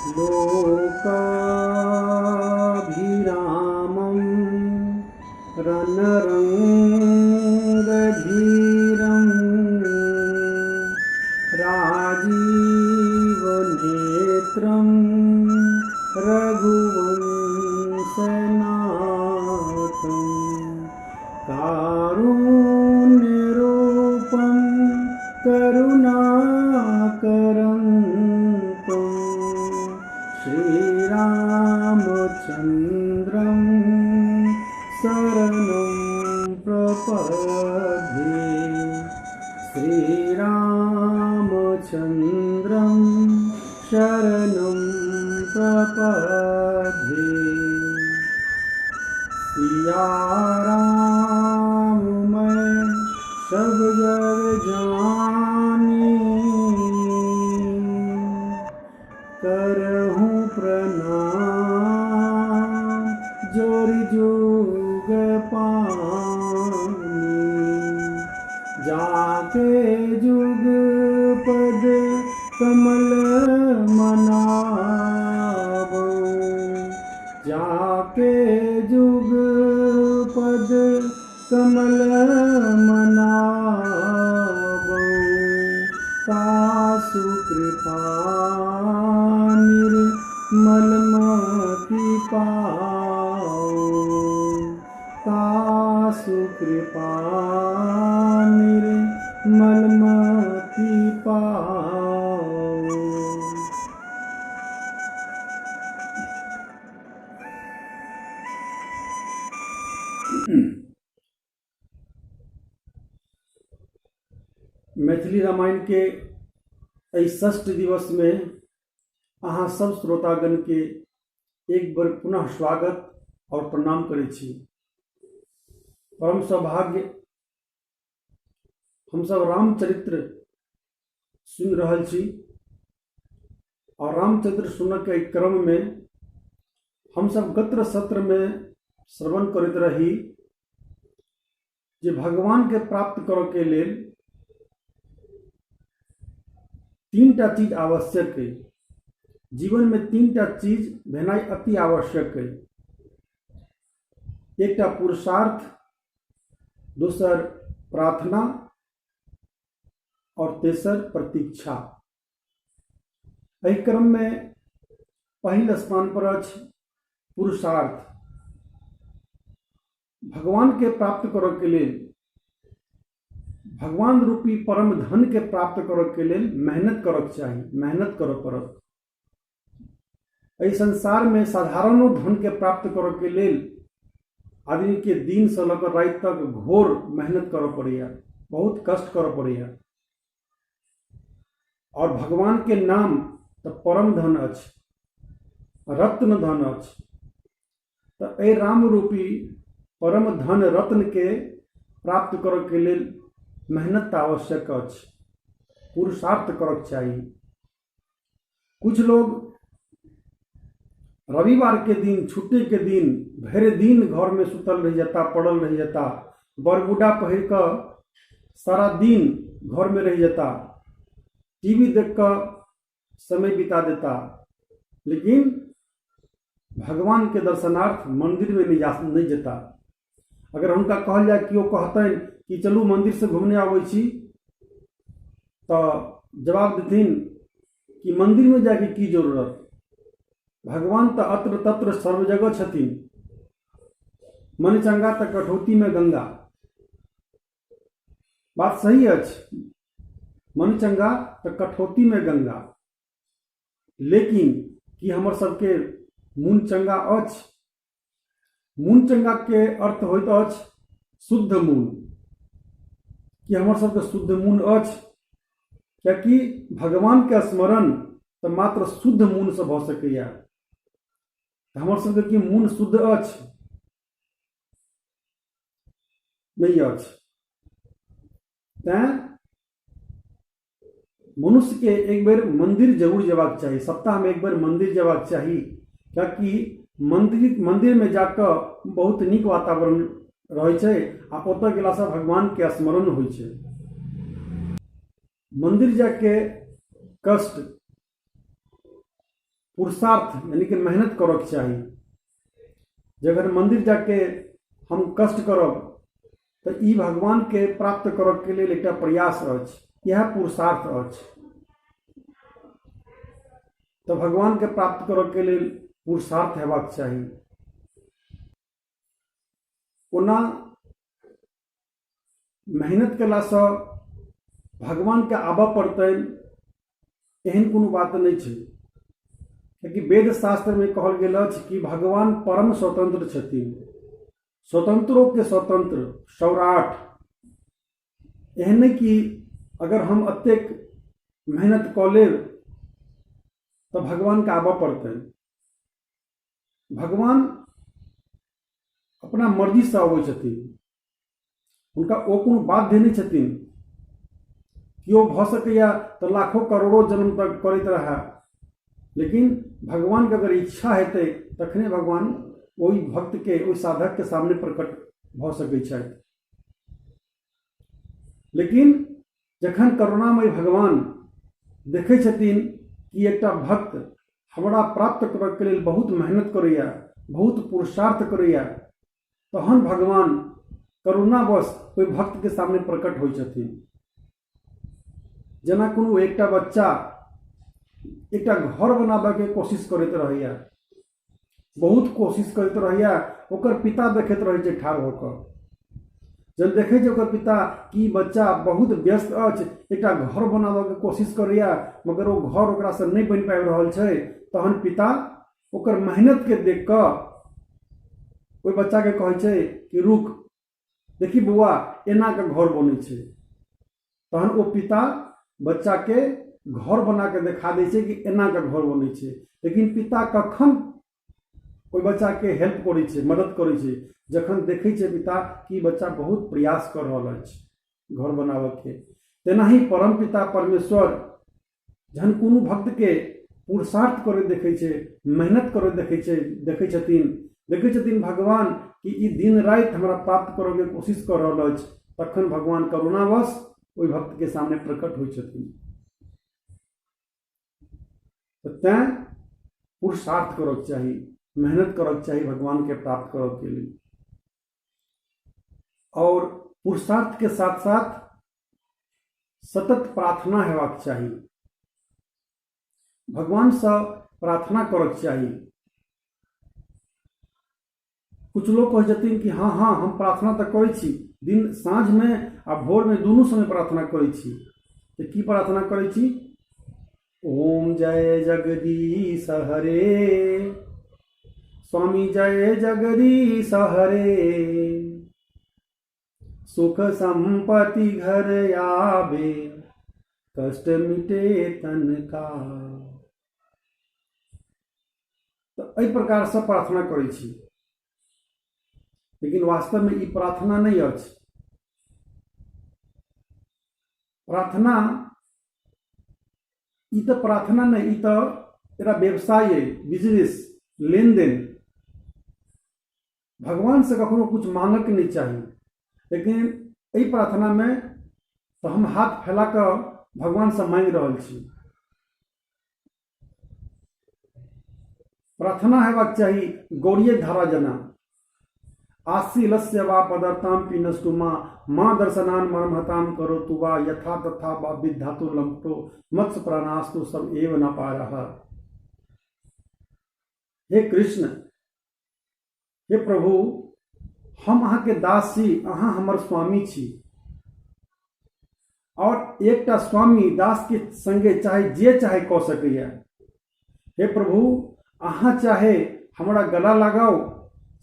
लोकाभिरामं रणरङ्गधीरं राजीवनेत्रं रघुवंशनाथं कारुण्यरूपं करुणाकरन्तं श्रीरामचन्द्रं शरणं प्रपद्ये। श्रीरामचन्द्रं शरणं प्रपद्ये। सिया राम मैं सब जग जानी, करहूँ प्रणाम जोरि जुग पानी। जाके जुग पद कमल मनावो, जाके जुग पद कमल मनावो। तासु कृपा निर्मल मति पाओ, तासु कृपा निर्मल मति पाओ। मैथिली रामायण के एहि षष्ठ दिवस में अहाँ सब श्रोतागण के एक बेर पुनः स्वागत और प्रणाम करै छी। परम सौभाग्य, हमसब रामचरित्र सुनि रहल छी और रामचरित्र सुनऽ के क्रम में हमसब गत्र सत्र में श्रवण करैत रही जे भगवान के प्राप्त करऽ के लेल तीन टा चीज आवश्यक अइ। जीवन में तीन टा चीज भेनाइ अति आवश्यक अइ। एकटा पुरुषार्थ, दोसर प्रार्थना और तेसर प्रतीक्षा। एहि क्रम में पहिल स्थान पर अछि पुरुषार्थ। भगवान के प्राप्त करऽ के लेल, भगवान रूपी परम धन के प्राप्त करऽ के लेल मेहनत करऽ के चाही, मेहनत करऽ पड़त। एहि संसार में साधारणो धन के प्राप्त करऽ के लेल आदमी के दिन से लऽ कऽ राति तक घोर मेहनत करऽ पड़ैया, बहुत कष्ट करऽ पड़ैया। और भगवान के नाम तऽ परम धन अछि, रत्न धन अछि। तऽ एहि राम रूपी परम धन रत्न के प्राप्त करऽ के लेल मेहनत तऽ आवश्यक अछि, पुरुषार्थ करऽ के चाही। कुछ लोग रविवार के दिन, छुट्टी के दिन भरि दिन घर में सुतल रहि जेता, पड़ल रहि जेता, बरबुडा पहिर कऽ सारा दिन घर में रहि जेता, टीवी देख कऽ समय बिता देता, लेकिन भगवान के दर्शनार्थ मंदिर में नहीं जेता। अगर हुनका कहल जाय, केओ कहतनि कि चलू मंदिर से घूमने आबै छी, तऽ जवाब देथिन कि मंदिर में जाके की जरूरत, भगवान तऽ अत्र तत्र सर्व जगह छथिन। मन चंगा तऽ कठौती में गंगा। बात सही अछि, मन चंगा तऽ कठौती में गंगा, लेकिन की हमर सबके मन चंगा अछि? मन चंगा के अर्थ होइत अछि शुद्ध मन। की हमर सबके शुद्ध मन अछि? कियाकि भगवान के स्मरण तऽ मात्र शुद्ध मन से भऽ सकैया। तऽ हमर सबके की मन शुद्ध अछि? नहि अछि। तैं मनुष्य के एक बेर मंदिर जरूर जेबाक चाही, सप्ताह में एक बेर मंदिर जेबाक चाही, कियाकि मंदिर में जाकऽ बहुत नीक वातावरण रहै छै आ ओतऽ गेलासँ भगवान के स्मरण होइ छै। मंदिर जाके कष्ट पुरुषार्थ यानी कि मेहनत करऽके चाही। जे अगर मन्दिर जाके हम कष्ट करब तऽ ई भगवानके प्राप्त करऽके लेल एकटा प्रयास अछि, इएह पुरुषार्थ अछि। तऽ भगवानके प्राप्त करऽके लेल पुरुषार्थ हेबाक चाही। ओना मेहनत कयलासँ भगवानके आबऽ पड़तनि एहन कोनो बात नहि छै, कियाकि वेद शास्त्रमे कहल गेल अछि कि भगवान परम स्वतंत्र छथिन, स्वतंत्रोके स्वतंत्र सौराठ। एहन नहि कि अगर हम एतेक मेहनत कऽ लेब तऽ भगवानके आबऽ पड़तनि। भगवान अपना मर्जीसँ अबै छथिन, हुनका ओ कोनो बाध्य नहि छथिन। केओ भऽ सकैए तऽ लाखो करोड़ो जन्म तक करैत रहए, लेकिन भगवानके अगर इच्छा हेतै तखने भगवान ओहि भक्तके, ओहि साधकके सामने प्रकट भऽ सकै छथि। लेकिन जखन करुणामयी भगवान देखै छथिन कि एकटा भक्त हमरा प्राप्त करऽके लेल बहुत मेहनत करैए, बहुत पुरुषार्थ करैए, तहन भगवान करुणावश ओहि भक्तके सामने प्रकट होइ छथिन। जेना कोनो एकटा बच्चा एकटा घर बनाबऽके कोशिश करैत रहैए, बहुत कोशिश करैत रहैए, ओकर पिता देखैत रहै छै ठाढ़ भऽ कऽ। जब देखै छै ओकर पिता कि बच्चा बहुत व्यस्त अछि, एकटा घर बनाबऽके कोशिश करैए, मगर ओ घर ओकरासँ नहि बनि पाबि रहल छै, तहन पिता ओकर मेहनतके देख कऽ ओहि बच्चाके कहै छै कि रुक, देखी बौआ, एना कऽ घर बनै छै। तहन ओ पिता बच्चाके घर बना कऽ देखा दै छै कि एना कऽ घर बनै छै। लेकिन पिता कखन ओहि बच्चाके हेल्प करै छै, मदद करै छै? जखन देखै छै पिता कि बच्चा बहुत प्रयास कऽ रहल अछि घर बनाबऽके। तेनाही परम पिता परमेश्वर जहन कोनो भक्तके पुरुषार्थ करैत देखै छै, मेहनत करैत देखै छै, देखै छथिन भगवान कि ई दिन राति हमरा प्राप्त करऽके कोशिश कऽ रहल अछि, तखन भगवान करुणावश ओहि भक्तके सामने प्रकट होइ छथिन। तऽ तैँ पुरुषार्थ करऽके चाही, मेहनत करऽके चाही भगवानके प्राप्त करऽके लेल। आओर पुरुषार्थके साथ साथ सतत प्रार्थना हेबाक चाही, भगवानसँ प्रार्थना करऽके चाही। किछु लोक कहै छथिन कि हँ हँ हम प्रार्थना तऽ करै छी, दिन साँझमे आ भोरमे दुनू समय प्रार्थना करै छी। तऽ की प्रार्थना करै छी? ओम जय जगदीश हरे, स्वामी जय जगदीश हरे, सुख संपत्ति घर आवे, कष्ट मिटे तन का। तऽ एहि प्रकारसँ प्रार्थना करै छी, लेकिन वास्तवमे ई प्रार्थना नहि अछि। प्रार्थना ई तऽ प्रार्थना नहि, ई तऽ एकटा व्यवसाय अइ, बिजनेस, लेनदेन। भगवानसँ कखनो किछु मांगक नहि चाही, लेकिन एहि प्रार्थनामे तऽ हम हाथ फैला कऽ भगवानसँ मांगि रहल छी। प्रार्थना हेबाक चाही गौरीय धारा जेना, आशीलस्य वा पदर्थाम पीनस्तु मा, मा दर्शनान मर्महताम करोतु वा, यथा तथा वा विद्धातु लम्पटो मत्स्य प्राणास्तु सब एव न पारः। हे कृष्ण, हे प्रभु, हम अहाँके दास छी, अहाँ हमर स्वामी छी, और एकटा स्वामी दास के संगे चाहे जे चाहे कऽ सकैया। हे प्रभु, अहाँ चाहे हमरा गला लगाउ,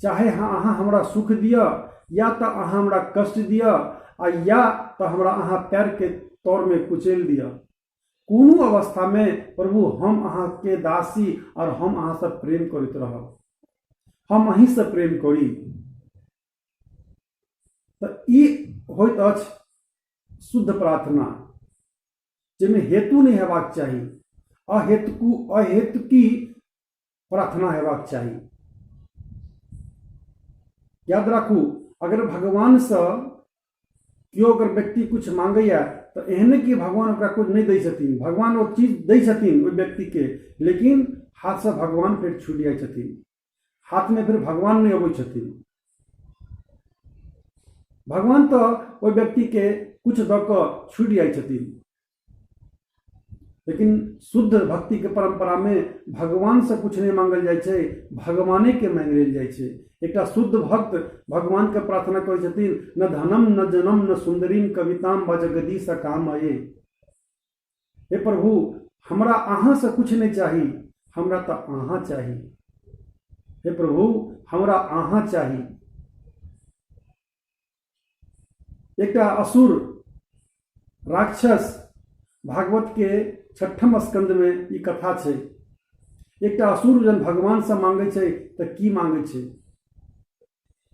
चाहे अहाँ हमरा सुख दिअ, या तऽ अहाँ हमरा कष्ट दिअ, आ या तऽ हमरा अहाँ पैरके तरमे कुचलि दिअ, कोनो अवस्थामे प्रभु हम अहाँके दासी और हम अहाँसँ प्रेम करैत रहब, हम अहीँसँ प्रेम करी। तऽ ई होइत अछि शुद्ध प्रार्थना, जाहिमे हेतु नहि हेबाक चाही, अहेतुकी प्रार्थना हेबाक चाही। याद राखू, अगर भगवानसँ केओ अगर व्यक्ति कुछ मांगैया तऽ तऽ एहन कि भगवान ओकरा किछु नहि दै छथिन, भगवान ओ चीज दै छथिन ओहि व्यक्तिके, लेकिन हाथसँ भगवान फेर छूटि जाइ छथिन, हाथमे फेर भगवान नहि अबै छथिन। भगवान तऽ ओहि व्यक्तिके किछु दऽ कऽ छूटि जाइ छथिन, लेकिन शुद्ध भक्तिके परम्परामे भगवानसँ किछु नहि मांगल जाइ छै, भगवानेके मांगि लेल जाइ छै। एकटा शुद्ध भक्त भगवानके प्रार्थना करै छथिन, न धनम न जनम न सुन्दरीम कविताम व जगदीश कामये। हे प्रभु, हमरा अहाँसँ किछु नहि चाही, हमरा तऽ अहाँ चाही। हे प्रभु, हमरा अहाँ चाही। एकटा असुर राक्षस, भागवत के छठम स्कंद में ई कथा छै, एकटा असुर जन भगवान से मांगे छै तऽ की मांगे छै?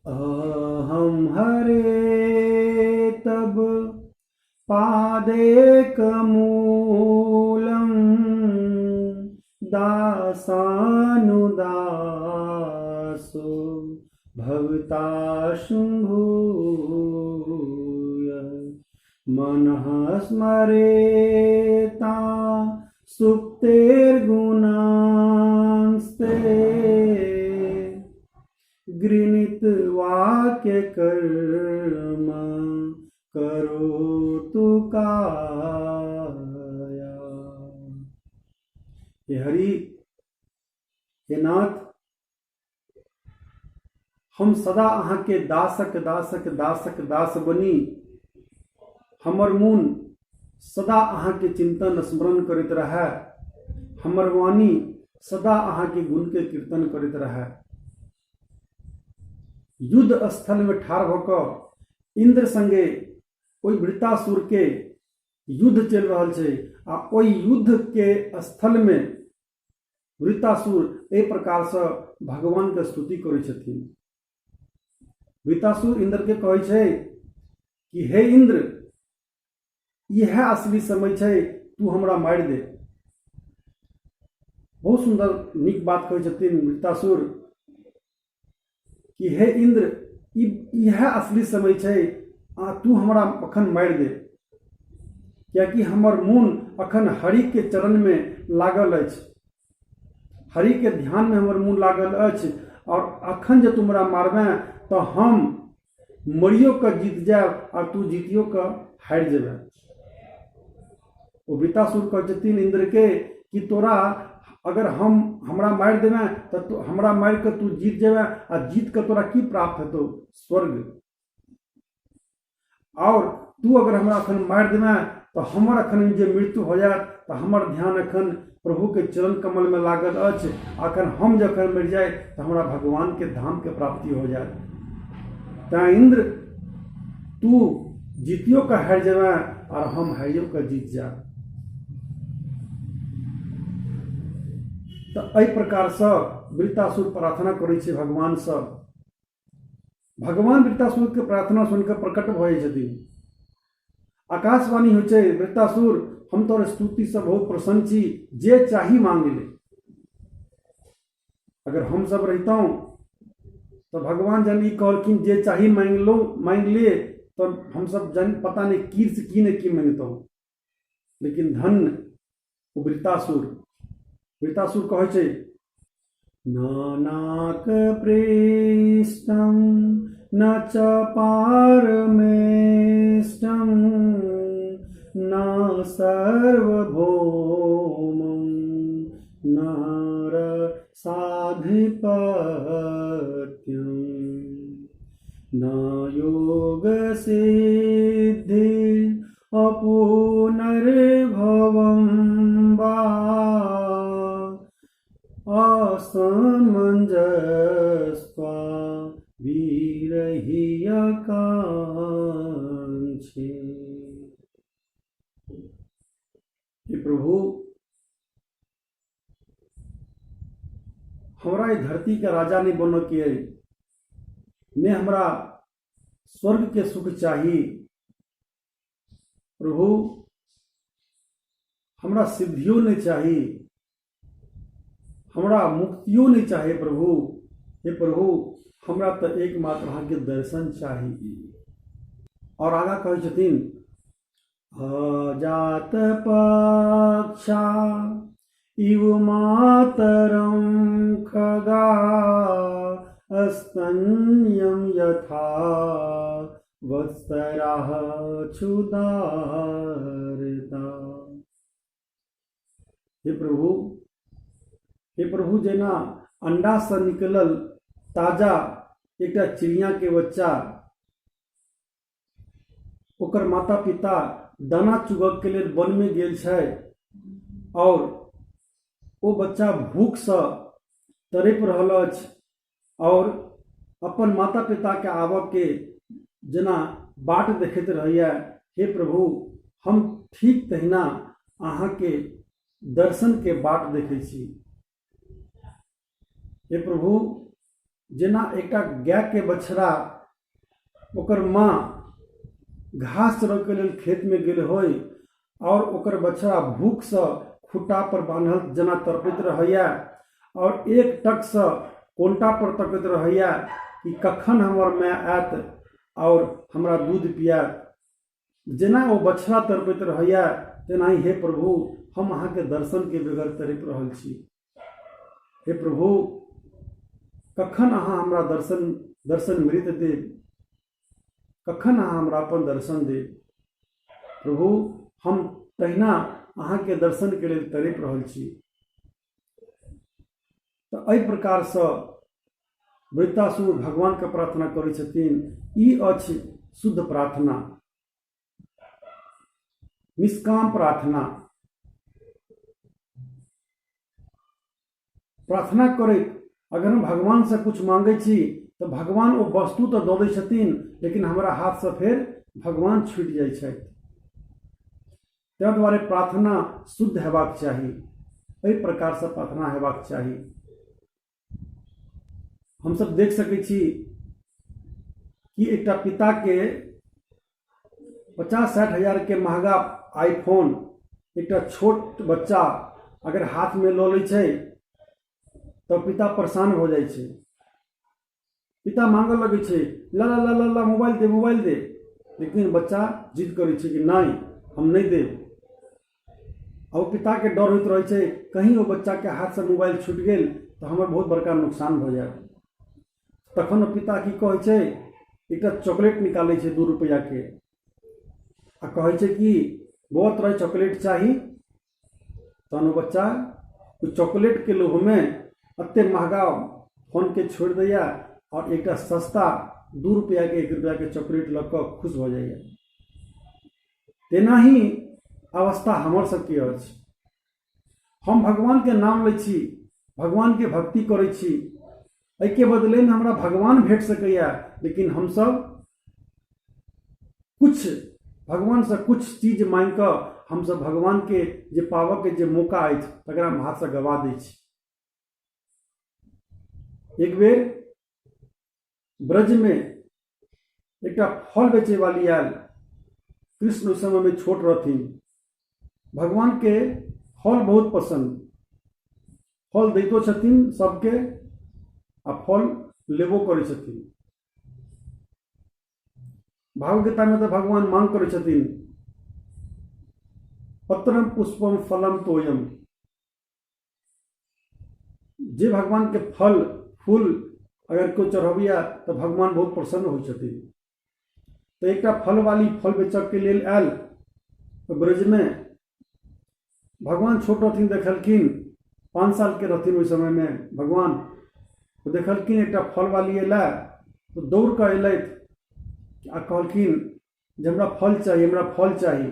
अहम हरे तब पादेक मूलम दासानुदासो भवता शम्भूय मनः स्मरेता सुप्तेर्गुणांस्ते गृणीत वाक्य कर्म करोतु काया। हे हरि, हे नाथ, हम सदा अहाँके दासक दासक दासक दास बनी, हमर मोन सदा अहाँके चिंतन स्मरण करैत रहए, हमर वाणी सदा अहाँके गुणके कीर्तन करैत रहए। युद्ध स्थलमे ठाढ़ भऽ कऽ इन्द्र संगे ओहि वृतासुरके युद्ध चलि रहल छै आ ओहि युद्धके स्थलमे वृतासुर एहि प्रकारसँ भगवानके स्तुति करै छथिन। वृतासुर इन्द्रके कहै छै कि हे इन्द्र, इएह असली समय छै, तू हमरा मारि दे। बहुत सुन्दर नीक बात कहै छथिन वृतासुर कि हे इन्द्र, इएह असली समय छै आ तू हमरा अखन मारि दे, कियाकि हमर मोन अखन हरिके चरणमे लागल अछि, हरिके ध्यानमे हमर मोन लागल अछि, आओर अखन जे तू हमरा मारबें तऽ हम मरियो कऽ जीत जायब आओर तू जीतियो कऽ हारि जेबें। ओ वृतासुर कहै छथिन इन्द्रके कि तोरा अगर हम हमरा मारि देबें तऽ तू हमरा मारि कऽ तू जीत जेबें आ जीत कऽ तोरा की प्राप्त हेतौ? स्वर्ग। आओर तू अगर हमरा अखन मारि देबें तऽ हमर अखन जे मृत्यु हो जायत तऽ हमर ध्यान अखन प्रभुके चरण कमलमे लागल अछि, अखन हम जखन मरि जाय तऽ हमरा भगवानके धामके प्राप्ति हो जायत। तैँ इन्द्र, तू जीतियो कऽ हारि जेबें आओर हम हारियो कऽ जीत जायब। तऽ एहि प्रकारसँ वृतासुर प्रार्थना करै छै भगवानसँ। भगवान वृतासुरके प्रार्थना सुनि कऽ प्रकट भऽ जाइ छथिन। आकाशवाणी होइ छै, वृतासुर, हम तोहर स्तुतिसँ बहुत प्रसन्न छी, जे चाही मांग ले। अगर हमसब रहितहुँ तऽ भगवान जन ई कहलखिन जे चाही मांगि लो, मांगि ले, तऽ हमसब जन पता नहि की से की ने की मांगितहुँ। लेकिन धन्य ओ वृतासुर। वृतासुर कहै छै, नानाक पृष्ठम न च पारमेष्टम न सर्वभौमम न रसाधिपत्यम न योग सिद्धि अपुनर्भवं वा असमञ्जस्त्वा विरहिय काङ्क्षे। हे प्रभु, हमरा ई धरतीके राजा नहि बनऽके अइ, ने हमरा स्वर्गके सुख चाही। प्रभु, हमरा सिद्धियो नहि चाही, हमरा मुक्तियो नहि चाही। प्रभु, हे प्रभु, हमरा तऽ एकमात्र अहाँके दर्शन चाही। आओर आगाँ कहै छथिन, अजात पक्षा इव मातरं खगा स्तन्यं यथा वत्सराः क्षुधार्ता। हे प्रभु, हे प्रभु, जेना अंडासँ निकलल ताजा एकटा चिड़ियाके बच्चा ओकर माता पिता दाना चुगके लेल वनमे गेल छै आओर ओ बच्चा भूखसँ तड़पि रहल अछि आओर अपन माता पिताके आबऽके जेना बाट देखैत रहैया, हे प्रभु हम ठीक तहिना अहाँके दर्शनके बाट देखै छी। हे प्रभु, जेना एकटा गायके बछड़ा ओकर माँ घास चरबैके लेल खेतमे गेल होइ आओर ओकर बछड़ा भूखसँ खुट्टा पर बान्हल जेना तड़पैत रहैया आओर एक टकसँ कोन्टा पर तकैत रहैया कि कखन हमर माय आयत आओर हमरा दूध पियात। जेना ओ बछड़ा तड़पैत रहैया तेनाही हे प्रभु हम अहाँके दर्शनके बगैर तड़पि रहल छी। हे प्रभु, कखन अहाँ हमरा दर्शन मृत देब, कखन अहाँ हमरा अपन दर्शन देब। प्रभु हम तहिना अहाँके दर्शनके लेल तड़पि रहल छी। तऽ एहि प्रकारसँ वृत्तासुर भगवानके प्रार्थना करै छथिन। ई अछि शुद्ध प्रार्थना, निष्काम प्रार्थना। प्रार्थना करैत अगर हम भगवानसँ किछु मांगै छी तऽ भगवान ओ वस्तु तऽ दऽ दै छथिन, लेकिन हमरा हाथसँ फेर भगवान छूटि जाइ छथि। ताहि दुआरे प्रार्थना शुद्ध हेबाक चाही, एहि प्रकारसँ प्रार्थना हेबाक चाही। हमसब देख सकै छी कि एकटा पिताके 50-60 हजारके महगा आईफोन एकटा छोट बच्चा अगर हाथमे लऽ लै छै तऽ पिता परेशान हो जाइ छै। पिता मांगऽ लगै छै, ला ला ला ला ला मोबाइल दे, मोबाइल दे। लेकिन बच्चा जिद करै छै कि नहि, हम नहि देब। आ ओ पिताके डर होइत रहै छै कहीं ओ बच्चाके हाथसँ मोबाइल छूटि गेल तऽ हमर बहुत बड़का नुकसान भऽ जायत। तखन ओ पिता की कहै छै, एकटा चॉकलेट निकालै छै 2 रुपैआके आ कहै छै कि बौआ तोरा चॉकलेट चाही। तहन ओ बच्चा ओ चॉकलेटके लोभमे एते महगा फोनके छोड़ि दैया आओर एकटा सस्ता 2 रुपैआके 1 रुपैआके चॉकलेट लऽ कऽ खुश भऽ जाइया। तेनाही अवस्था हमर सबके अछि। हम भगवानके नाम लै छी, भगवानके भक्ति करै छी, एहिके बदलेमे हमरा भगवान भेट सकैया, लेकिन हमसब कुछ भगवानसँ कुछ चीज मांगि कऽ हमसब भगवानके जे पाबऽके जे मौका अछि तकरा हम हाथसँ गवा दै छी। एक बेर ब्रजमे एकटा फल बेचैवाली आयल। कृष्ण ओहि समयमे छोट रहथिन। भगवानके फल बहुत पसन्द, फल दैतो छथिन सबके आ फल लेबो करै छथिन। भागवत गीतामे तऽ भगवान मांग करै छथिन, पत्रम पुष्पम फलम तोयम। जे भगवान के फल फूल अगर कोई चढ़बिया तऽ भगवान बहुत प्रसन्न होइ छथिन। तऽ एकटा फलवाली फल बेचऽके लेल आयल ब्रजमे। भगवान छोट रहथिन, देखलखिन 5 सालके रहथिन ओहि समयमे भगवान। ओ देखलखिन एकटा फलवाली अयला तऽ दौड़ कऽ अयलथि आ कहलखिन जे हमरा फल चाही, हमरा फल चाही।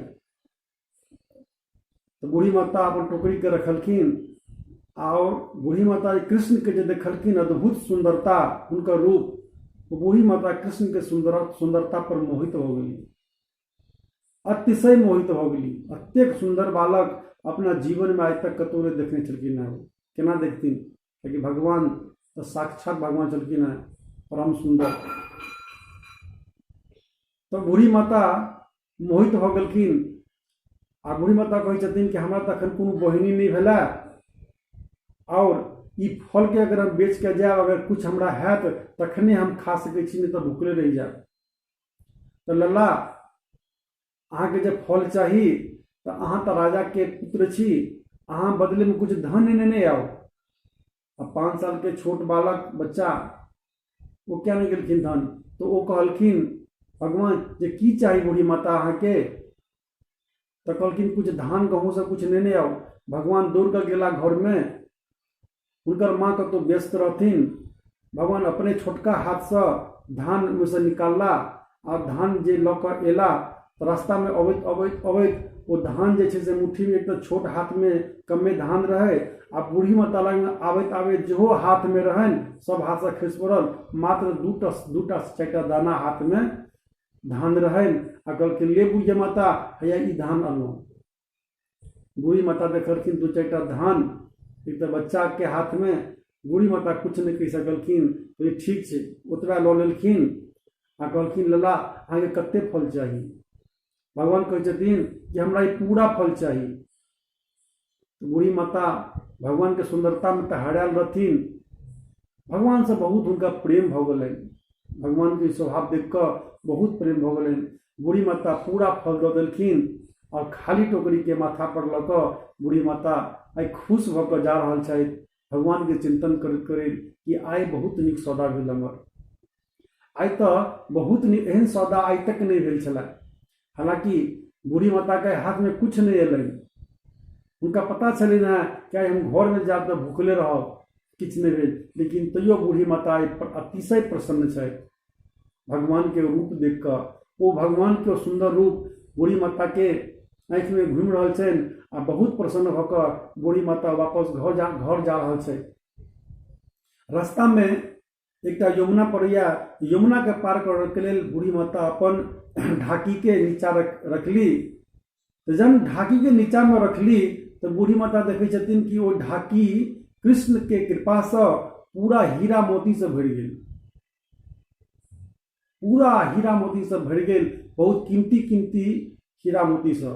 तऽ बूढ़ी माता अपन टोकरीके रखलखिन आओर बूढ़ी माता कृष्णके जे देखलखिन अद्भुत सुन्दरता, हुनकर रूप, ओ बूढ़ी माता कृष्णके सुन्दरता पर मोहित भऽ गेली, अतिशय मोहित भऽ गेली। एतेक सुन्दर बालक अपना जीवनमे आइ तक कतहु नहि देखने छलखिन हेँ। केना देखथिन, कियाकि भगवान तऽ साक्षात भगवान छलखिन हेँ, परम सुन्दर। तऽ बूढ़ी माता मोहित भऽ गेलखिन आ बूढ़ी माता कहै छथिन कि हमरा तऽ एखन कोनो बहिनी नहि भेलै आओर ई फलके अगर हम बेचके जायब, अगर किछु हमरा हैत तखने हम खा सकै छी, नहि तऽ भुखले रहि जायब। तऽ लल्ला अहाँके जे फल चाही तऽ अहाँ तऽ राजाके पुत्र छी, अहाँ बदलेमे किछु धन नेने आउ। आ 5 सालके छोट बालक बच्चा ओ किया नहि गेलखिन धन? तऽ ओ कहलखिन भगवान जे की चाही बूढ़ी माता अहाँके? तऽ कहलखिन कुछ धान गहूँ सब कुछ नेने आउ। भगवान दौड़ कऽ गेला घरमे, हुनकर माँ कतहु व्यस्त रहथिन। भगवान अपने छोटका हाथसँ धान ओहिसँ निकालला आ धान जे लऽ कऽ एला तऽ रास्तामे अबैत अबैत अबैत ओ धान जे छै से मुट्ठीमे, एक तऽ छोट हाथमे कमे धान रहै आ बूढ़ी माता लगमे आबैत आबैत जेहो हाथमे रहनि सब हाथसँ खसि पड़ल। मात्र दूटा 4टा दाना हाथमे धान रहनि आ कहलखिन ले बूढ़ी माता, हैया ई धान अनलहुँ। बूढ़ी माता देखलखिन 2-4 टा धान, एक तऽ बच्चाके हाथमे, बूढ़ी माता किछु नहि कहि सकलखिन। ठीक छै, ओतबा लऽ लेलखिन आ कहलखिन लला अहाँके कते फल चाही? भगवान कहै छथिन कि हमरा ई पूरा फल चाही। बूढ़ी माता भगवानके सुन्दरतामे तऽ हरायल रहथिन, भगवानसँ बहुत हुनका प्रेम भऽ गेलनि। भगवानके स्वभाव देख कऽ बहुत प्रेम भऽ गेलनि। बूढ़ी माता पूरा फल दऽ देलखिन आओर खाली टोकरीके माथापर लऽ कऽ बूढ़ी माता आइ खुश भऽ कऽ जा रहल छथि, भगवानके चिन्तन करैत करैत कि आइ बहुत नीक सौदा भेल हमर, आइ तऽ बहुत नीक, एहन सौदा आइ तक नहि भेल छलै। हालाँकि बूढ़ी माताके हाथमे किछु नहि अयलनि, हुनका पता छलनि हेँ कि आइ हम घरमे जायब तऽ भुखले रहब, किछु नहि भेल, लेकिन तैयो बूढ़ी माता आइ अतिशय प्रसन्न छथि भगवानके रूप देख कऽ। ओ भगवानके सुन्दर रूप बूढ़ी माताके आँखिमे घुमि रहल छनि आ बहुत प्रसन्न भऽ कऽ बूढ़ी माता वापस घर जा रहल छथि। रास्तामे एकटा यमुना पड़ैया, यमुनाके पार करऽके लेल बूढ़ी माता अपन ढाकीके नीचा रखली। तऽ जहन ढाकीके नीचामे रखली तऽ बूढ़ी माता देखै छथिन कि ओ ढाकी कृष्णके कृपासँ पूरा हीरा मोतीसँ भरि गेल, पूरा हीरा मोतीसँ भरि गेल, बहुत कीमती कीमती हीरा मोतीसँ।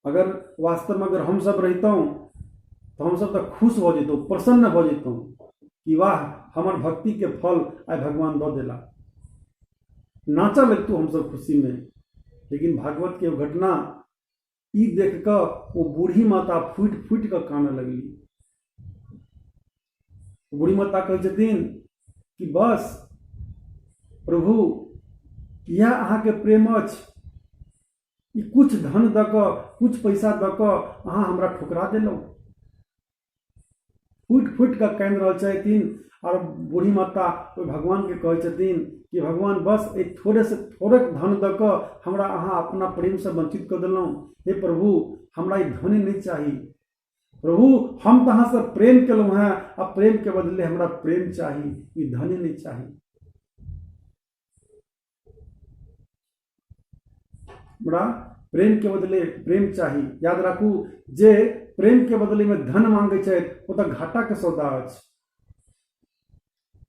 अगर वास्तवमे अगर हमसब रहितहुँ तऽ हमसब तऽ खुश भऽ जैतहुँ, प्रसन्न भऽ जैतहुँ कि वाह हमर भक्तिके फल आइ भगवान दऽ देला, नाचऽ लगितहुँ हमसब खुशीमे। लेकिन भागवतके ओ घटना ई देख कऽ ओ बूढ़ी माता फूटि फूटि कऽ कानऽ लगली। बूढ़ी माता कहै छथिन कि बस प्रभु इएह अहाँके प्रेम अछि, ई कुछ धन दऽ कऽ कुछ पैसा दऽ कऽ अहाँ हमरा ठुकरा देलहुँ। फूटि फूटि कऽ कानि रहल छथिन आओर बूढ़ी माता ओहि भगवानके कहै छथिन कि भगवान बस एहि थोड़ेसँ थोड़ेक धन दऽ कऽ हमरा अहाँ अपना प्रेमसँ वञ्चित कऽ देलहुँ। हे प्रभु हमरा ई धन नहि चाही, प्रभु हम तऽ अहाँसँ प्रेम केलहुँ हेँ आ प्रेमके बदले हमरा प्रेम चाही, ई धन नहि चाही। हमरा प्रेम के बदले प्रेम चाही। याद राखू जे प्रेम के बदले में धन मांगे छथि ओ तऽ घाटा के सौदा अछि।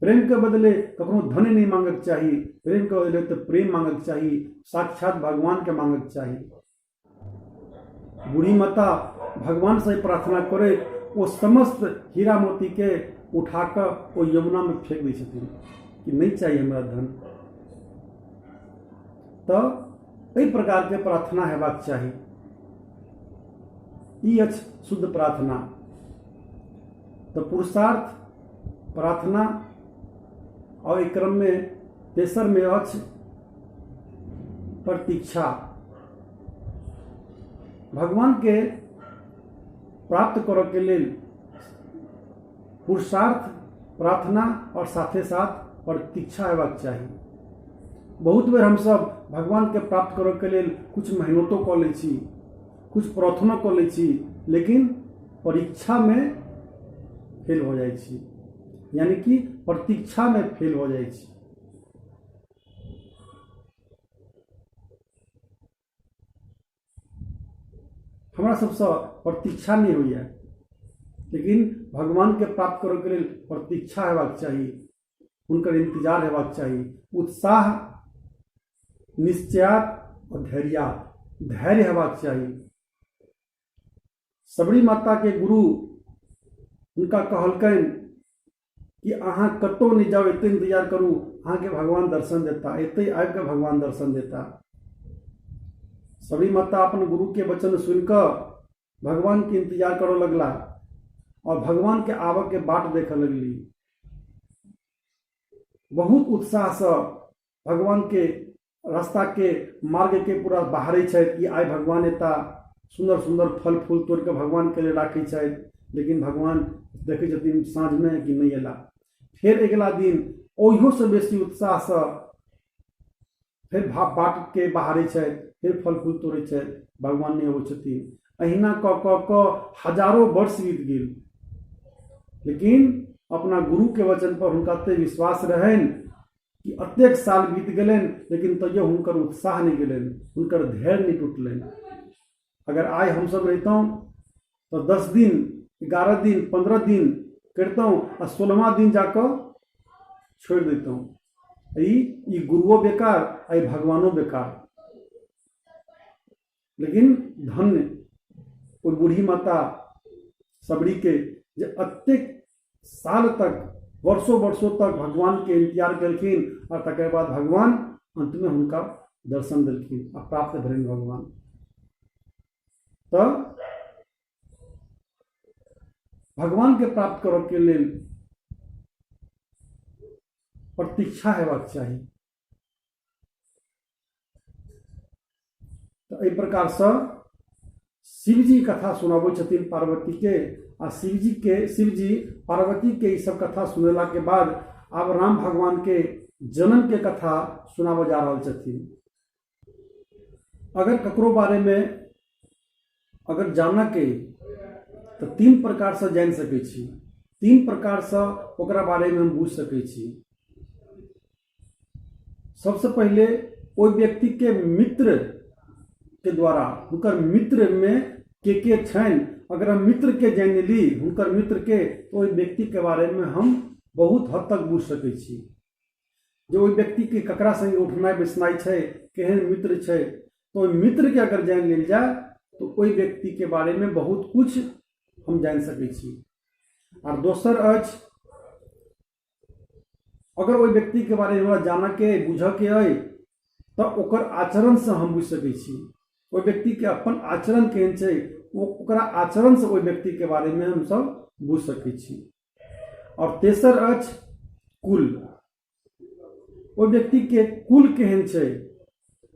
प्रेम के बदले कखनो धन नहीं मांगक चाही, प्रेम के बदले तऽ प्रेम मांगक चाही, साक्षात भगवान के मांगक चाही। बूढ़ी माता भगवान से प्रार्थना करैत ओ समस्त हीरा मोती के उठा कऽ ओ यमुना में फेंक दै छथिन कि नहीं चाहिए हमरा धन। तऽ एहि प्रकार के प्रार्थना हेबाक चाही, ई अछि शुद्ध प्रार्थना। तऽ पुरुषार्थ, प्रार्थना और एहि क्रम में तेसर में अछि प्रतीक्षा। भगवान के प्राप्त करऽ के लेल पुरुषार्थ, प्रार्थना और साथे साथ प्रतीक्षा हेबाक चाही। बहुत बेर हमसब भगवान के प्राप्त करऽ के लेल कुछ मेहनतो कऽ लै छी, कुछ प्रार्थना कऽ लै छी, लेकिन परीक्षा में फेल हो जाइ छी, यानी कि प्रतीक्षा में फेल हो जाइ छी। हमरा सबसँ प्रतीक्षा नहि होइए, लेकिन भगवानके प्राप्त करऽके लेल प्रतीक्षा हेबाक चाही, हुनकर इंतजार हेबाक चाही। उत्साह, निश्चयात और धैर्यात, धैर्य हेबाक चाही। सबरी माताके गुरु हुनका कहलकनि कि अहाँ कतहु नहि जाउ, एतहि इंतजार करू, अहाँके भगवान दर्शन देता, एतहि आबिकऽ भगवान दर्शन देता। सबरी माता अपन गुरुके वचन सुनि कऽ भगवानके इन्तजार करऽ लगला आओर भगवानके आबऽके बाट देखऽ लगली। बहुत उत्साहसँ भगवानके रास्ताके मार्गके पूरा बहारै छथि कि आइ भगवान एता। सुन्दर सुन्दर फल फूल तोड़ि कऽ भगवानके लेल राखै छथि, लेकिन भगवान देखै छथिन साँझमे कि नहि एला। फेर अगिला दिन ओहियोसँ बेसी उत्साहसँ फेर बाटके बहारै छथि, फेर फल फूल तोड़ै छथि, भगवान नहि अबै छथिन। अहिना कऽ कऽ कऽ हजारो वर्ष बीत गेल, लेकिन अपना गुरुके वचनपर हुनका एतेक विश्वास रहनि कि एतेक साल बीत गेलनि लेकिन तैयो हुनकर उत्साह नहि गेलनि, हुनकर धैर्य नहि टुटलनि। अगर आइ हमसभ रहितहुँ तऽ 10 दिन 11 दिन 15 दिन करितहुँ आ 16वां दिन जाकऽ छोड़ि दैतहुँ। ई गुरुओ बेकार आ ई भगवानो बेकार। लेकिन धन्य ओहि बूढ़ी माता सबरीके जे एतेक साल तक वर्षों वर्षों तक भगवानके इंतजार केलखिन आओर तकर बाद भगवान अंतमे हुनका दर्शन देलखिन आ प्राप्त भेलनि भगवान। तऽ भगवानके प्राप्त करऽके लेल प्रतीक्षा हेबाक चाही। तऽ एहि प्रकारसँ शिवजी कथा सुनाबै छथिन पार्वतीके आ शिवजीके शिवजी पार्वतीके ई सब कथा सुनेलाके बाद आब राम भगवानके जन्मके कथा सुनाबऽ जा रहल छथिन। अगर ककरो बारेमे अगर जानऽके तऽ 3 प्रकारसँ जानि सकै छी, 3 प्रकारसँ ओकरा बारेमे हम बुझि सकै छी। सबसँ पहिले ओहि व्यक्तिके मित्रके द्वारा, हुनकर मित्रमे के के छनि, अगर हम मित्रके जानि ली हुनकर मित्रके, तऽ ओहि व्यक्तिके बारेमे हम बहुत हद तक बुझि सकै छी जे ओहि व्यक्तिके ककरा सङ्गे उठनाइ बैसनाइ छै, केहन मित्र छै। तऽ ओहि मित्रके अगर जानि लेल जाय तऽ ओहि व्यक्तिके बारेमे बहुत किछु हम जानि सकै छी। आर दोसर अछि, अगर ओहि व्यक्तिके बारेमे हमरा जानऽके अइ, बुझऽके अइ, तऽ ओकर आचरणसँ हम बुझि सकै छी ओहि व्यक्तिके अपन आचरण केहन छै, ओकरा आचरणसँ ओहि व्यक्तिके बारेमे हमसभ बुझि सकै छी। आओर तेसर अछि कुल, ओहि व्यक्तिके कुल केहन छै,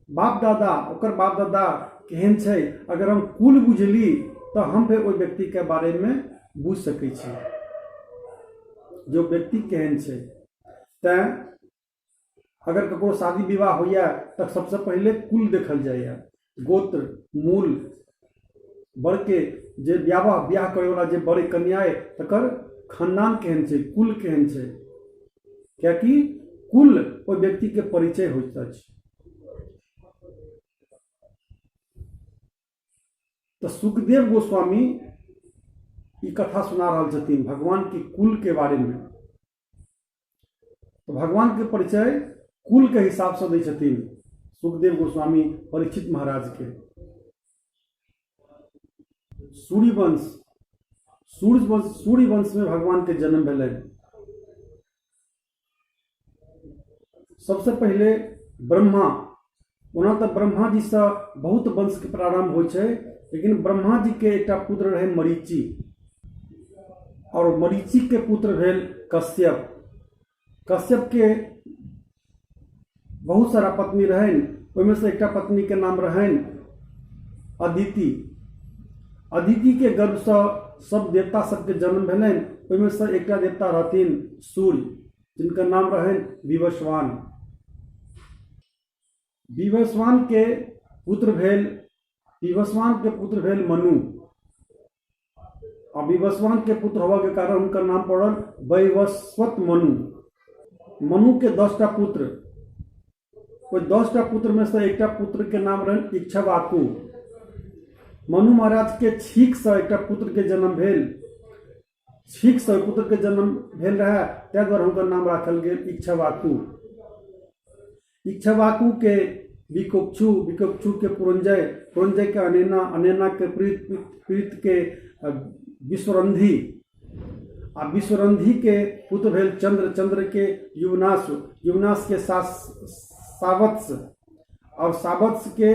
बाप दादा, ओकर बाप दादा केहन छै। अगर हम कुल बुझली तऽ हम फेर ओहि व्यक्तिके बारेमे बुझि सकै छी जो व्यक्ति केहन छै। तैँ अगर ककरो शादी विवाह होइए तऽ सबसँ पहिले कुल देखल जाइए, गोत्र, मूल, बरके जे बियाह करैवला जे बर कन्या अइ तकर खानदान केहन छै, कुल केहन छै, किएकि कुल ओहि व्यक्तिके परिचय होइत अछि। तऽ सुखदेव गोस्वामी ई कथा सुना रहल छथिन भगवान के कुल के बारे में। तऽ भगवान के परिचय कुल के हिसाब से दै छथिन सुखदेव गोस्वामी परीक्षित महाराज के। सूर्यवंश, सूर्यवंश, सूर्यवंश में भगवान के जन्म भेलनि। सबसे पहिले ब्रह्मा, ओना तऽ ब्रह्मा जी से बहुत वंश के प्रारंभ होइ छै, लेकिन ब्रह्मा जी के एकटा पुत्र रहे मरीचि, और मरीचि के पुत्र भेल कश्यप। कश्यप के बहुत सारा पत्नी रहनि, ओहिमे से एकटा पत्नी के नाम रहनि अदिति। अदिति के गर्भ से सब देवता सबके जन्म भेलनि, ओहिमे से एकटा देवता रहथिन सूर्य, जिनकर नाम रहनि विवस्वान। विवस्वान के पुत्र भेल, विवस्वान के पुत्र भेल मनु, आ विवस्वान के पुत्र होबऽ के कारण हुनकर नाम पड़ल वैवस्वत मनु। मनु के 10टा पुत्र, ओहि 10टा पुत्र में से एकटा पुत्र के नाम रहनि इक्ष्वाकु। मनु महाराज के छीक से एकटा पुत्र के जन्म भेल, छीक से पुत्र के जन्म भेल रहे, ताहि दुआरे हुनकर नाम राखल गेल इक्ष्वाकु। इक्ष्वाकु के विकोक्षु, विकोक्षु के पुरंजय, पुरंजय के अनेना, अनेना के प्रीत, प्रीत के विश्वरंधी, आ विश्वरंधी के पुत्र भेल चंद्र, चंद्र के युवनाश, युवनाश के सावत्स, और सावत्स के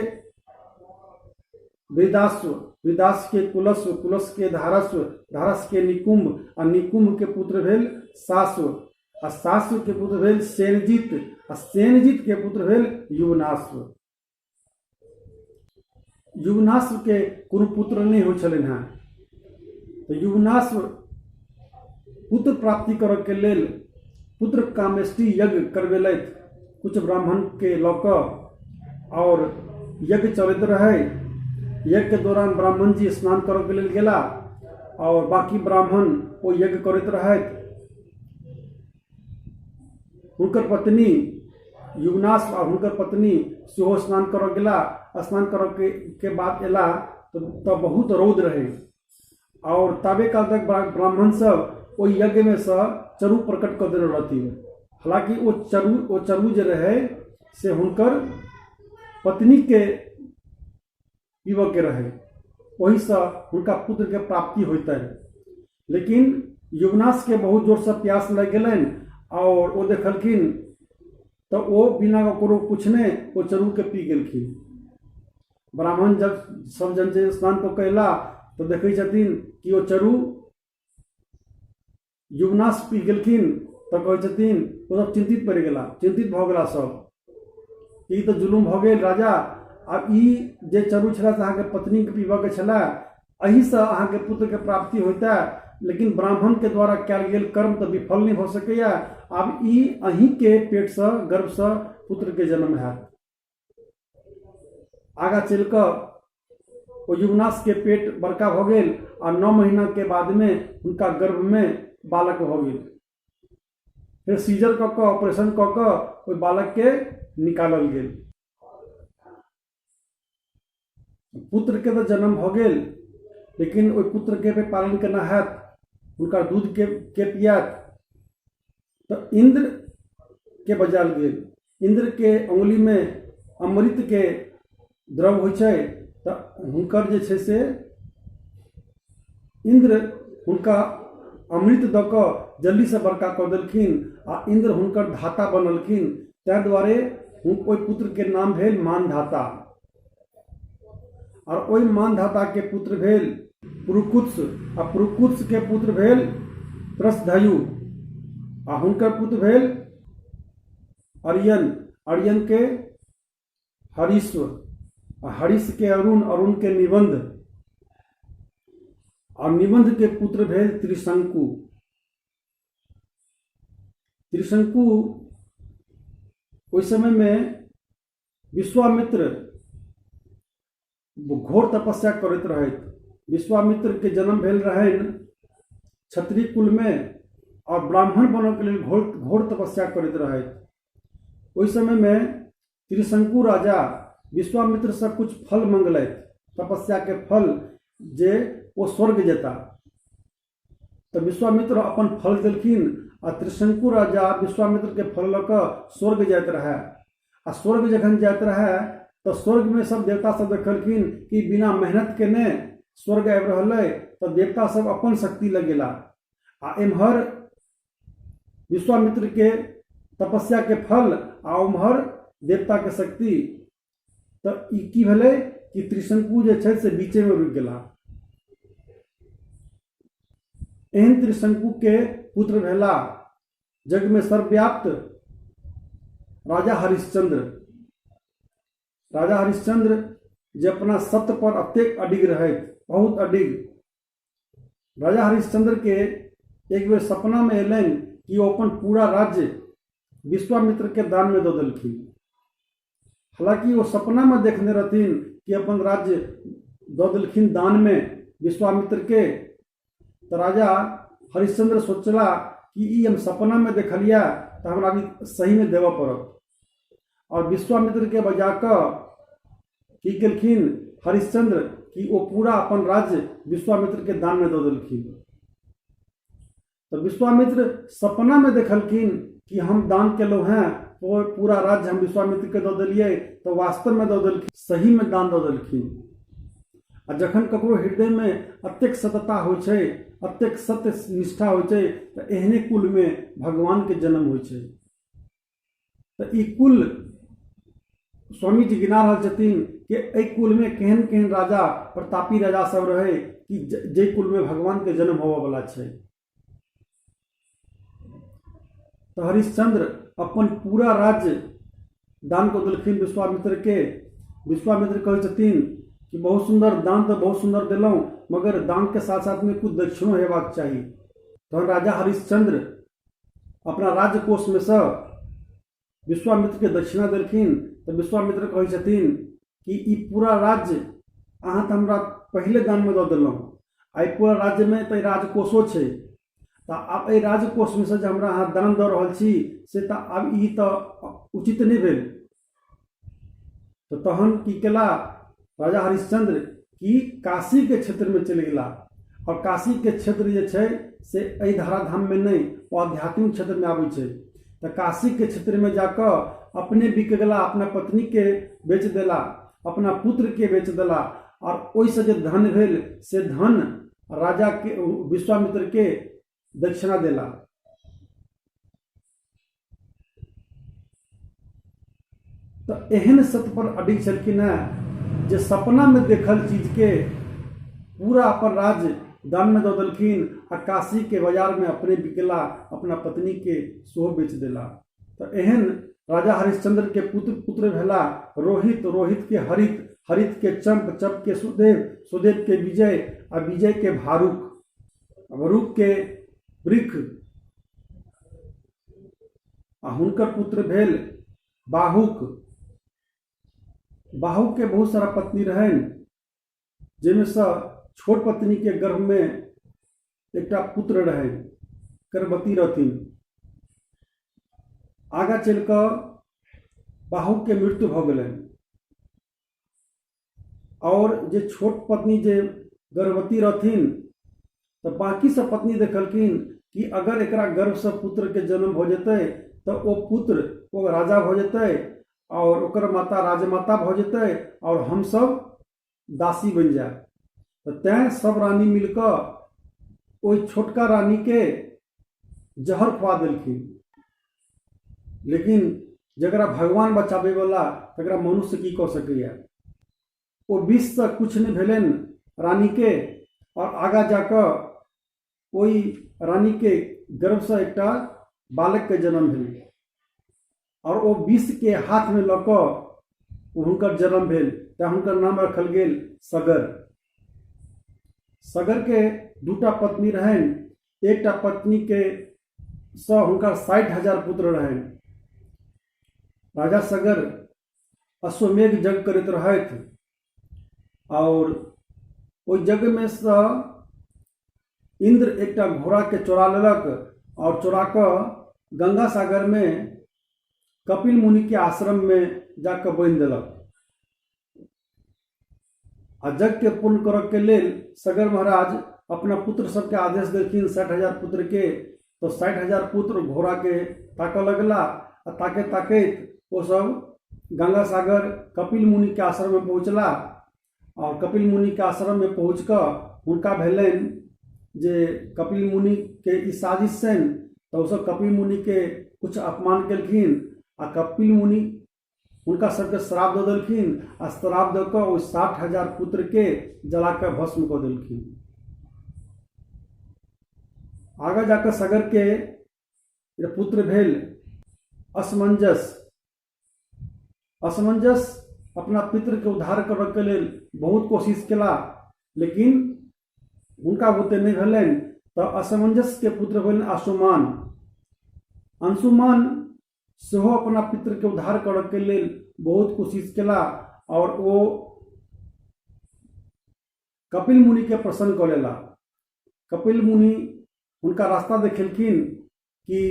वृदाश्व, वृदाश्व के कुलस्व, कुलस्व के धारस्व, धारस्व के निकुंभ आ निकुंभ के पुत्र भेल सास्व आ सास्व के पुत्र भेल सेनजीत आ सेनजीत के पुत्र भेल युवनाश्व। युवनाश्व के कोनो पुत्र नहि होइ छलनि हेँ, तऽ युवनाश्व पुत्र प्राप्ति करऽके लेल पुत्र कामेष्टि यज्ञ करबेलथि किछु ब्राह्मणके लऽ कऽ आओर यज्ञ चलैत रहै। यज्ञके दौरान ब्राह्मण जी स्नान करऽके लेल गेला आओर बाँकी ब्राह्मण ओ यज्ञ करैत रहथि। हुनकर पत्नी युवनाश्व आ हुनकर पत्नी सेहो स्नान करऽ गेला। स्नान करऽ के बाद अयला तऽ बहुत रौद रहै आओर ताबे काल तक ब्राह्मण सब ओहि यज्ञमे सँ चरु प्रकट कऽ देने रहथिन। हालाँकि ओ चरु जे रहै से हुनकर पत्नीके पीबऽके रहै, ओहिसँ हुनका पुत्रके प्राप्ति होइतनि। लेकिन युवनाशके बहुत जोरसँ प्यास लागि गेलनि आओर ओ देखलखिन तऽ ओ बिना ककरो पुछने ओ चरूके पी गेलखिन। ब्राह्मण जब सब जन जे स्नान कऽ के अयला तऽ देखै छथिन कि ओ चरू युवनाश पी गेलखिन। तऽ कहै छथिन ओ सब चिन्तित पड़ि गेला, चिन्तित भऽ गेला सब, ई तऽ जुलुम भऽ गेल राजा, आब ई जे चरू छलै से अहाँके पत्नीके पीबऽके छलै, एहिसँ अहाँके पुत्रके प्राप्ति होइतै, लेकिन ब्राह्मणके द्वारा कयल गेल कर्म तऽ विफल नहि भऽ सकैए, आब ई अहीँके पेटसँ गर्भसँ पुत्रके जन्म हैत। आगाँ चलि कऽ ओ युवनाशके पेट बड़का भऽ गेल आ 9 महीनाके बादमे हुनका गर्भमे बालक भऽ गेल। फेर सीजर कऽ कऽ ऑपरेशन कऽ कऽ ओहि बालकके निकालल गेल। पुत्रके तऽ जन्म भऽ गेल, लेकिन ओहि पुत्रके भी पालन केना हैत, हुनका दूध के पियात? तऽ इन्द्रके बजायल गेल। इन्द्रके उंगलीमे अमृतके द्रव होइ छै, तऽ हुनकर जे छै से इन्द्र हुनका अमृत दऽ कऽ जल्दीसँ बड़का कऽ देलखिन आ इन्द्र हुनकर धाता बनलखिन। ताहि दुआरे ओहि पुत्रके नाम भेल मानधाता। आओर ओहि मानधाताके पुत्र भेल पुरुकुत्स आ पुरुकुत्सके पुत्र भेल त्रसधयु आ हुनकर पुत्र भेल अरियन, अरियनके हरीश्व आ हरीशके अरुण, अरुणके निबंध आ निबंधके पुत्र भेल त्रिशंकु। त्रिशंकु ओहि समयमे विश्वामित्र घोर तपस्या करैत रहथि। विश्वामित्रके जन्म भेल रहनि क्षत्रिय कुलमे आओर ब्राह्मण बनऽके लेल घोर घोर तपस्या करैत रहथि। ओहि समयमे त्रिशंकु राजा विश्वामित्रसँ किछु फल मङ्गलथि, तपस्याके फल जे ओ स्वर्ग जेता। तऽ विश्वामित्र अपन फल देलखिन आ त्रिशंकु राजा विश्वामित्रके फल लऽ कऽ स्वर्ग जाइत रहए। आ स्वर्ग जखन जाइत रहए तऽ स्वर्गमे सब देवता सब देखलखिन कि बिना मेहनत केने स्वर्ग आबि रहल अइ, तऽ देवता सब अपन शक्ति लगेला आ एम्हर विश्वामित्रके तपस्याके फल आ उम्हर देवताके शक्ति। तऽ ई की भेलै कि त्रिशंकु जे छै से बीचेमे रुकि गेला। एहन त्रिशंकुके पुत्र भेला जगमे सर्वव्याप्त राजा हरिश्चंद्र। राजा हरिश्चंद्र जे अपना सत्य पर अतेक अडिग रहथि, बहुत अडिग। राजा हरिश्चंद्र के एक बेर सपना में एलनि कि ओ अपन पूरा राज्य विश्वामित्र के दान में दऽ देलखिन। हालांकि ओ सपना में देखने रहथिन कि अपन राज्य दऽ देलखिन दान में विश्वामित्र के, तऽ राजा हरिश्चंद्र सोचला कि ई हम सपना में देखलिया तऽ हमरा अभी सही में देबऽ पड़त। और विश्वामित्र के बजा कऽ की केलखिन हरिश्चंद्र कि ओ पूरा अपन राज्य विश्वामित्र के दान में दऽ देलखिन। तऽ विश्वामित्र सपना में देखलखिन कि हम दान केलहुँ हेँ, ओ पूरा राज्य हम विश्वामित्र के दऽ देलियै, तऽ वास्तव में दऽ देलखिन, सही में दान दऽ देलखिन। आ जखन ककरो हृदय में अतेक सत्यता होइ छै, अतेक सत्य निष्ठा होइ छै, तऽ एहने कुल में भगवान के जन्म होइ छै। तऽ ई कुल स्वामी जी गिना रहल छथिन कि एहि कुलमे केहन केहन राजा प्रतापी राजा सब रहै कि जाहि कुलमे भगवानके जन्म होबऽवला छै। तऽ हरिश्चंद्र अपन पूरा राज्य दान कऽ देलखिन विश्वामित्रके। विश्वामित्र कहै छथिन कि बहुत सुन्दर दान तऽ बहुत सुन्दर देलहुँ, मगर दानके साथ साथमे किछु दक्षिणो हेबाक चाही। तहन राजा हरिश्चंद्र अपना राजकोषमे सँ विश्वामित्रके दक्षिणा देलखिन। तऽ विश्वामित्र कहै छथिन कि ई पूरा राज्य अहाँ तऽ हमरा पहिले दानमे दऽ देलहुँ, आ ई पूरा राज्यमे तऽ राजकोषो छै, तऽ आब एहि राजकोषमे सँ जे हमरा अहाँ दान दऽ रहल छी से तऽ आब ई तऽ उचित नहि भेल। तऽ तहन की केला राजा हरिश्चंद्र कि काशीके क्षेत्रमे चलि गेला, आओर काशीके क्षेत्र जे छै से एहि धराधाममे नहि, ओ आध्यात्मिक क्षेत्रमे आबै छै। तऽ काशीके क्षेत्रमे जाकऽ अपने बिक गेला, अपना पत्नीके बेच देला, अपना पुत्रके बेच देला, आओर ओहिसँ जे धन भेल से धन राजाके विश्वामित्रके दक्षिणा देला। तऽ एहन सत्य पर अडिग छलखिन हेँ जे सपनामे देखल चीजके पूरा अपन राज्य दानमे दऽ देलखिन आ काशीके बाजारमे अपने बिकेला, अपना पत्नीके सेहो बेच देला। तऽ एहन राजा हरिश्चंद्रके पुत्र पुत्र भेला रोहित, रोहितके हरित, हरितके चंप, चंपके सुदेव, सुदेवके विजय आ विजयके भारुक, भारुकके वृक्ष आ हुनकर पुत्र भेल बाहुक। बाहुकके बहुत सारा पत्नी रहनि, जाहिमे सँ छोट पत्नीके गर्भमे एकटा पुत्र रहनि, गर्भवती रहथिन। आगाँ चलि कऽ बाहुकके मृत्यु भऽ गेलनि आओर जे छोट पत्नी जे गर्भवती रहथिन तऽ बाँकी सब पत्नी देखलखिन कि अगर एकरा गर्भसँ पुत्रके जन्म भऽ जेतै तऽ ओ पुत्र ओ राजा भऽ जेतै आओर ओकर माता राजमाता भऽ जेतै आओर हमसब दासी बनि जायब। तऽ तैँ सब रानी मिलकऽ ओहि छोटका रानीके जहर खुआ देलखिन। लेकिन जकरा भगवान बचाबैवला तकरा मनुष्य की कऽ सकैए। ओ विषसँ किछु नहि भेलनि रानीके आओर आगाँ जाकऽ ओहि रानीके गर्भसँ एकटा बालकके जन्म भेलै आओर ओ विषके हाथमे लऽ कऽ हुनकर जन्म भेल, तैँ हुनकर नाम रखल गेल सगर। सगरके दूटा पत्नी रहनि, एकटा पत्नीके सँ हुनकर 60,000 पुत्र रहनि। राजा सगर अश्वमेघ यज्ञ करैत रहथि आओर ओहि यज्ञमे सँ इन्द्र एकटा घोड़ाके चोरा लेलक आओर चोरा कऽ गंगा सागरमे कपिल मुनिके आश्रममे जाकऽ बान्हि देलक आ यज्ञके पूर्ण करऽके लेल सगर महाराज अपना पुत्र सबके आदेश देलखिन 60,000 पुत्रके। तऽ 60,000 पुत्र घोड़ाके ताकऽ लगला आ ताकैत ताकैत ओसब गंगा सागर कपिल मुनिके आश्रममे पहुँचला आओर कपिल मुनिके आश्रममे पहुँच कऽ हुनका भेलनि जे कपिल मुनिके ई साजिश छनि। तऽ ओसब कपिल मुनिके किछु अपमान केलखिन आ कपिल मुनि हुनका सबके श्राप दऽ देलखिन आ श्राप दऽ कऽ ओहि 60,000 पुत्रके जला कऽ भस्म कऽ देलखिन। आगाँ जाकऽ सगरके पुत्र भेल असमंजस। असमंजस अपना पितृके उद्धार करऽके लेल बहुत कोशिश केला, लेकिन हुनका बुते नहि भेलनि। तऽ असमंजसके पुत्र भेलनि अंशुमान। अंशुमान सेहो अपना पितृके उद्धार करऽके लेल बहुत कोशिश केला आओर ओ कपिल मुनिके प्रसन्न कऽ लेला। कपिल मुनि हुनका रास्ता देखेलखिन कि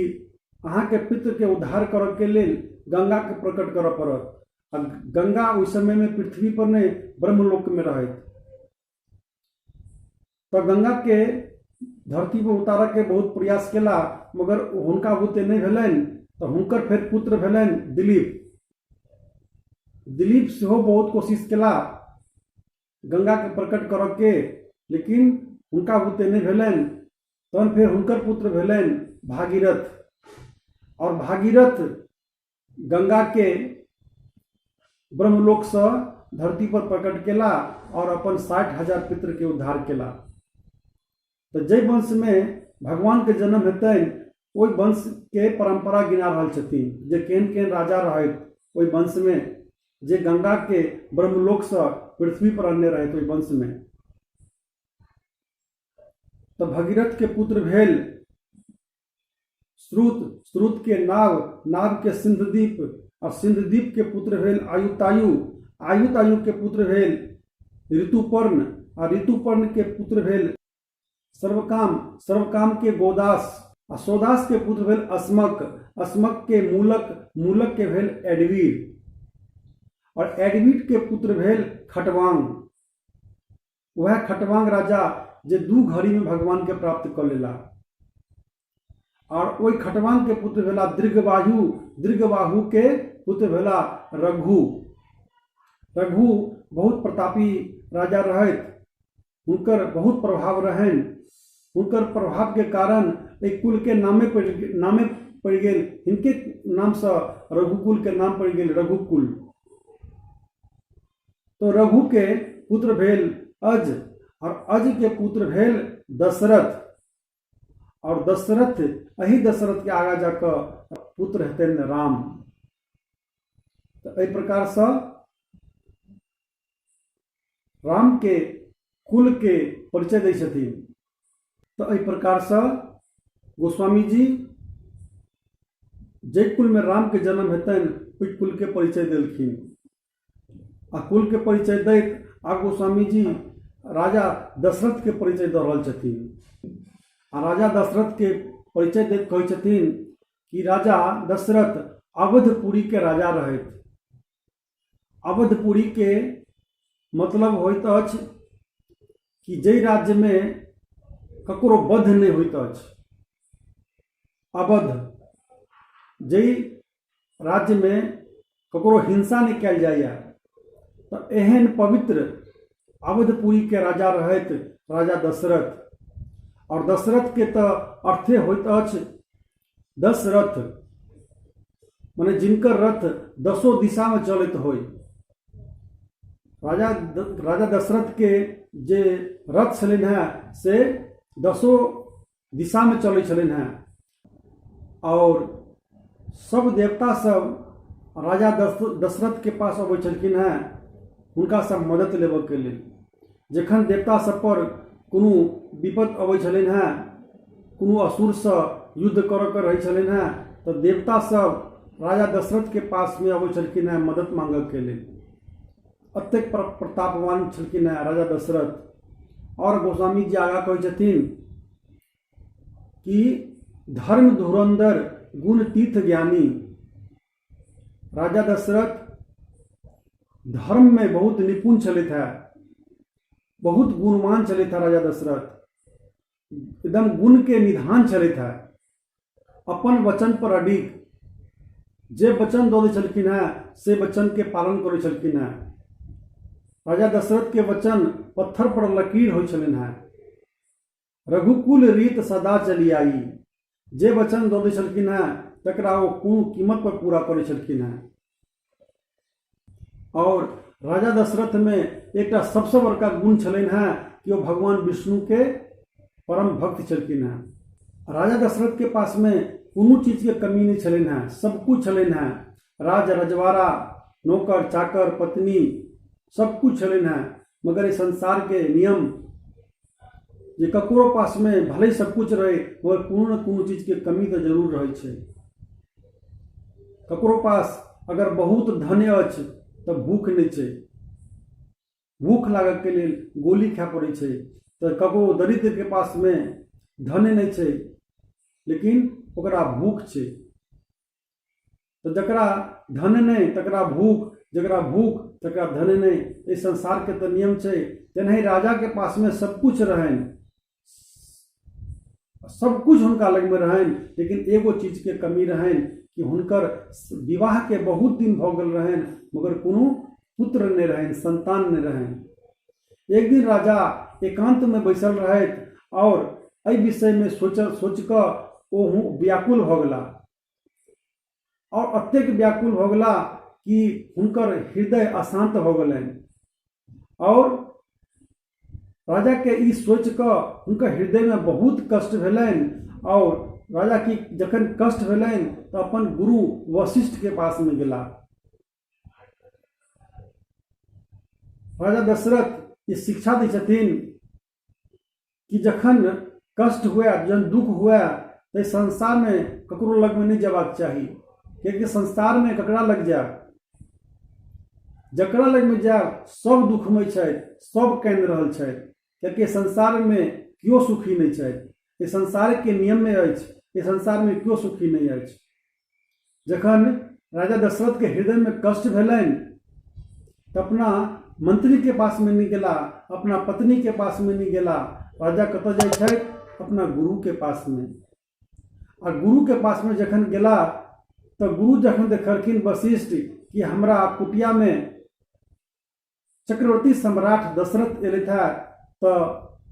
अहाँके पितृके उद्धार करऽके लेल गंगाके प्रकट करऽ पड़त आ गंगा ओहि समयमे पृथ्वी पर नहि ब्रह्मलोकमे रहथि। तऽ गंगाके धरती पर उतारऽके बहुत प्रयास केला, मगर हुनका बुते नहि भेलनि। तऽ हुनकर फेर पुत्र भेलनि दिलीप। दिलीप सेहो बहुत कोशिश केला गंगाके प्रकट करऽके, लेकिन हुनका बुते नहि भेलनि। तहन फेर हुनकर पुत्र भेलनि भागीरथ और भागीरथ गंगाके ब्रह्मलोकसँ धरती पर प्रकट केला आओर अपन 60,000 पितृके उद्धार केला। तऽ जाहि वंशमे भगवानके जन्म हेतनि ओहि वंशके परम्परा गिना रहल छथिन जे केहन केहन राजा रहथि ओहि वंशमे, जे गंगाके ब्रह्मलोकसँ पृथ्वी पर अनने रहथि ओहि वंशमे। तऽ भगीरथके पुत्र भेल श्रुत, श्रुत के नाव, नाव के सिंधुद्वीप, और सिंधुद्वीप के पुत्र भेल आयुतायु, आयुतायु के पुत्र भेल ऋतुपर्ण, आ ऋतुपर्ण के पुत्र भेल सर्वकाम, सर्वकाम के गोदास, आ सोदास के पुत्र भेल अस्मक, अस्मक के मूलक, मूलक के भेल एडवीर, और एडवीर के पुत्र भेल खटवांग। वएह खटवांग राजा जे 2 घड़ी में भगवान के प्राप्त कऽ लेला। और ओहि खटवांग के पुत्र भेला दीर्घबाहु, दीर्घबाहु के पुत्र भेला रघु। रघु बहुत प्रतापी राजा रहथि, हुनकर बहुत प्रभाव रहनि। हुनकर प्रभाव के कारण एहि कुल के नामे पड़ि गेल, हिनके नामसँ रघुकुल के नाम पड़ि गेल रघुकुल। तो रघु के पुत्र भेल अज, और अज के पुत्र भेल दशरथ, और दशरथ एही दशरथ के आगा जाकऽ पुत्र हेतनि राम। तऽ एहि प्रकारसँ राम के कुल के परिचय दै छथिन। तऽ एहि प्रकारसँ गोस्वामी जी जाहि कुलमे राम के जन्म हेतनि ओहि कुल के परिचय देलखिन। आ कुल के परिचय दैत आ गोस्वामी जी राजा दशरथ के परिचय दऽ रहल छथिन। आ राजा दशरथ के परिचय दैत कहै छथिन कि राजा दशरथ अवधपुरी के राजा रहथि। अवधपुरी के मतलब होइत अछि कि जाहि राज्यमे ककरो वध नहि होइत अछि, अवध, जाहि राज्यमे ककरो हिंसा नहि कयल जाइए, तऽ एहन पवित्र अवधपुरीके राजा रहथि राजा दशरथ। आओर दशरथके तऽ अर्थे होइत अछि दशरथ, मने जिनकर रथ दसो दिशामे चलैत होइ। राजा दशरथके जे रथ छलनि हेँ से दसो दिशामे चलै छलनि हेँ। आओर सब देवता सब राजा दशरथके पास अबै छलखिन हेँ हुनकासँ मदति लेबऽके लेल। जखन देवता सब पर कोनो विपत्ति अबै छलनि हेँ, कोनो असुरसँ युद्ध करऽके रहै छलनि हेँ, तऽ देवता सब राजा दशरथके पासमे अबै छलखिन हेँ मदति माँगऽके लेल। अतेक प्रतापवान छलखिन हेँ राजा दशरथ। आओर गोस्वामी जी आगाँ कहै छथिन कि धर्म धुरंधर गुण तीर्थ ज्ञानी। राजा दशरथ धर्म में बहुत निपुण छलथि हेँ, बहुत गुणवान छलथि हेँ। राजा दशरथ एकदम गुण के निधान छलथि हेँ, अपन वचन पर अडिग, जे वचन दऽ दै छलखिन हेँ से वचन के पालन करै छलखिन हेँ। राजा दशरथ के वचन पत्थर पर लकीर होइ छलनि हेँ। रघुकुल रीत सदा चली आई, जे वचन दऽ दै छलखिन हेँ तकरा ओ कोनो कीमत पर पूरा करै छलखिन हेँ। और राजा दशरथ में एकटा सबसँ बड़का गुण छलनि हेँ कि ओ भगवान विष्णु के परम भक्त छलखिन हेँ। राजा दशरथ के पास में कोनो चीज के कमी नहीं छलनि हेँ, सब कुछ छलनि हेँ, राज रजवाड़ा, नौकर चाकर, पत्नी, सब कुछ छलनि हेँ। मगर एहि संसार के नियम जे ककरो पास में भले सब कुछ रहे मगर कोनो न कोनो चीज के कमी तऽ जरूर रहै छै। ककरो पास अगर बहुत धन अछि तऽ भूख नहि छै, भूख लागऽ के लेल गोली खाय पड़ै छै। तऽ ककरो दरिद्र के पास में धन नहि छै लेकिन ओकरा भूख छै। तऽ जकरा धन नहि तकरा भूख, जकरा भूख तकरा धन नहि, एहि संसारके तऽ नियम छै। तेनाही राजाके पासमे सब कुछ रहनि, सब कुछ हुनका लगमे रहनि, लेकिन एगो चीजके कमी रहनि कि हुनकर विवाहके बहुत दिन भऽ गेल रहनि मगर कोनो पुत्र नहि रहनि, संतान नहि रहनि। एक दिन राजा एकान्तमे बैसल रहथि आओर एहि विषयमे सोचि कऽ ओ व्याकुल भऽ गेला। आओर अतेक व्याकुल भऽ गेला कि हुनकर हृदय अशान्त भऽ गेलनि आओर राजाके ई सोचि कऽ हुनकर हृदयमे बहुत कष्ट भेलनि आओर राजा की जखन कष्ट भेलनि तऽ अपन गुरु वशिष्ठके पासमे गेला। राजा दशरथ ई शिक्षा दै छथिन कि जखन कष्ट हुए, जखन दुख हुए, तऽ संसारमे ककरो लगमे नहि जयबाक चाही, कियाकि संसारमे ककरा लग जायब, जकरा लगमे जायब सब दुखमय छथि, सब कानि रहल छथि, कियाकि संसारमे केओ सुखी नहि छथि। एहि संसारके नियममे अछि, एहि संसारमे केओ सुखी नहि अछि। जखन राजा दशरथके हृदयमे कष्ट भेलनि तऽ अपना मंत्रीके पासमे नहि गेला, अपना पत्नीके पासमे नहि गेला, राजा कतऽ जाइ छथि? अपना गुरुके पासमे। आ गुरुके पासमे जखन गेला तऽ गुरु जखन देखलखिन वशिष्ठ कि हमरा कुटियामे चक्रवर्ती सम्राट दशरथ एलथि हे तऽ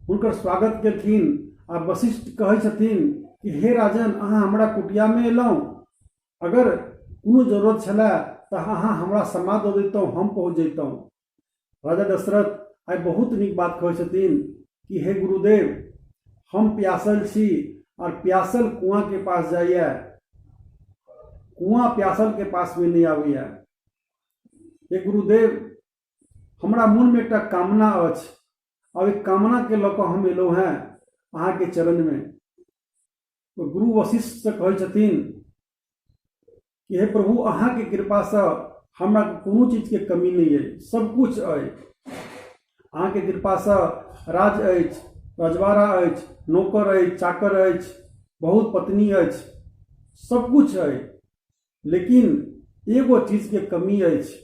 हुनकर स्वागत केलखिन आ वशिष्ठ कहै छथिन कि हे राजन, अहाँ हमरा कुटियामे एलहुँ, अगर कोनो जरूरत छलए तऽ अहाँ हमरा समाद दऽ दैतहुँ, हम पहुँच जैतहुँ। राजा दशरथ आइ बहुत नीक बात कहै छथिन कि हे गुरुदेव, हम प्यासल छी और प्यासल कुआँ के पास जाइए, कुआँ प्यासल के पास में नहीं आबैए। हे गुरुदेव, हमरा मोनमे एकटा कामना अछि आ ओहि कामनाके लऽ कऽ हम एलहुँ हेँ अहाँके चरणमे। गुरु वशिष्ठसँ कहै छथिन कि हे प्रभु, अहाँके कृपासँ हमरा कोनो चीजके कमी नहि अइ, सब किछु अइ। अहाँके कृपासँ राज अछि, रजवाड़ा अछि, नौकर अछि, चाकर अछि, बहुत पत्नी अछि, सब किछु अइ, लेकिन एगो चीजके कमी अछि।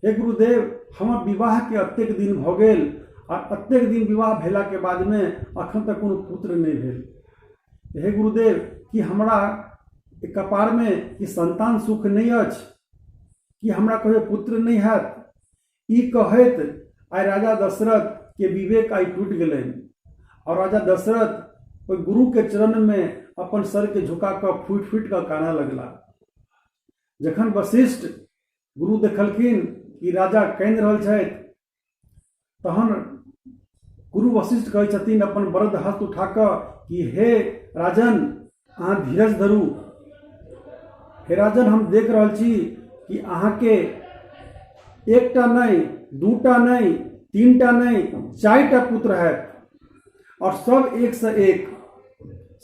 हे गुरुदेव, हमर विवाहके एतेक दिन भऽ गेल आ एतेक दिन विवाह भेलाके बादमे अखन तक कोनो पुत्र नहि भेल। हे गुरुदेव, की हमरा कपारमे ई संतान सुख नहि अछि? की हमरा कहियो पुत्र नहि हैत? ई कहैत आइ राजा दशरथ के विवेक आइ टूटि गेलनि और राजा दशरथ ओहि गुरु के चरण में अपन सर के झुका कऽ फूटि फूटि कऽ कानऽ लगला। जखन वशिष्ठ गुरु देखलखिन कि राजा कानि रहल छथि, तहन गुरु वशिष्ठ कहै छथिन अपन वरद हस्त उठा कऽ कि हे राजन, अहाँ धीरज धरू। हे राजन, हम देख रहल छी कि अहाँके एकटा नहि, दूटा नहि, तीनटा नहि, चारिटा पुत्र हैत और सब एक से एक,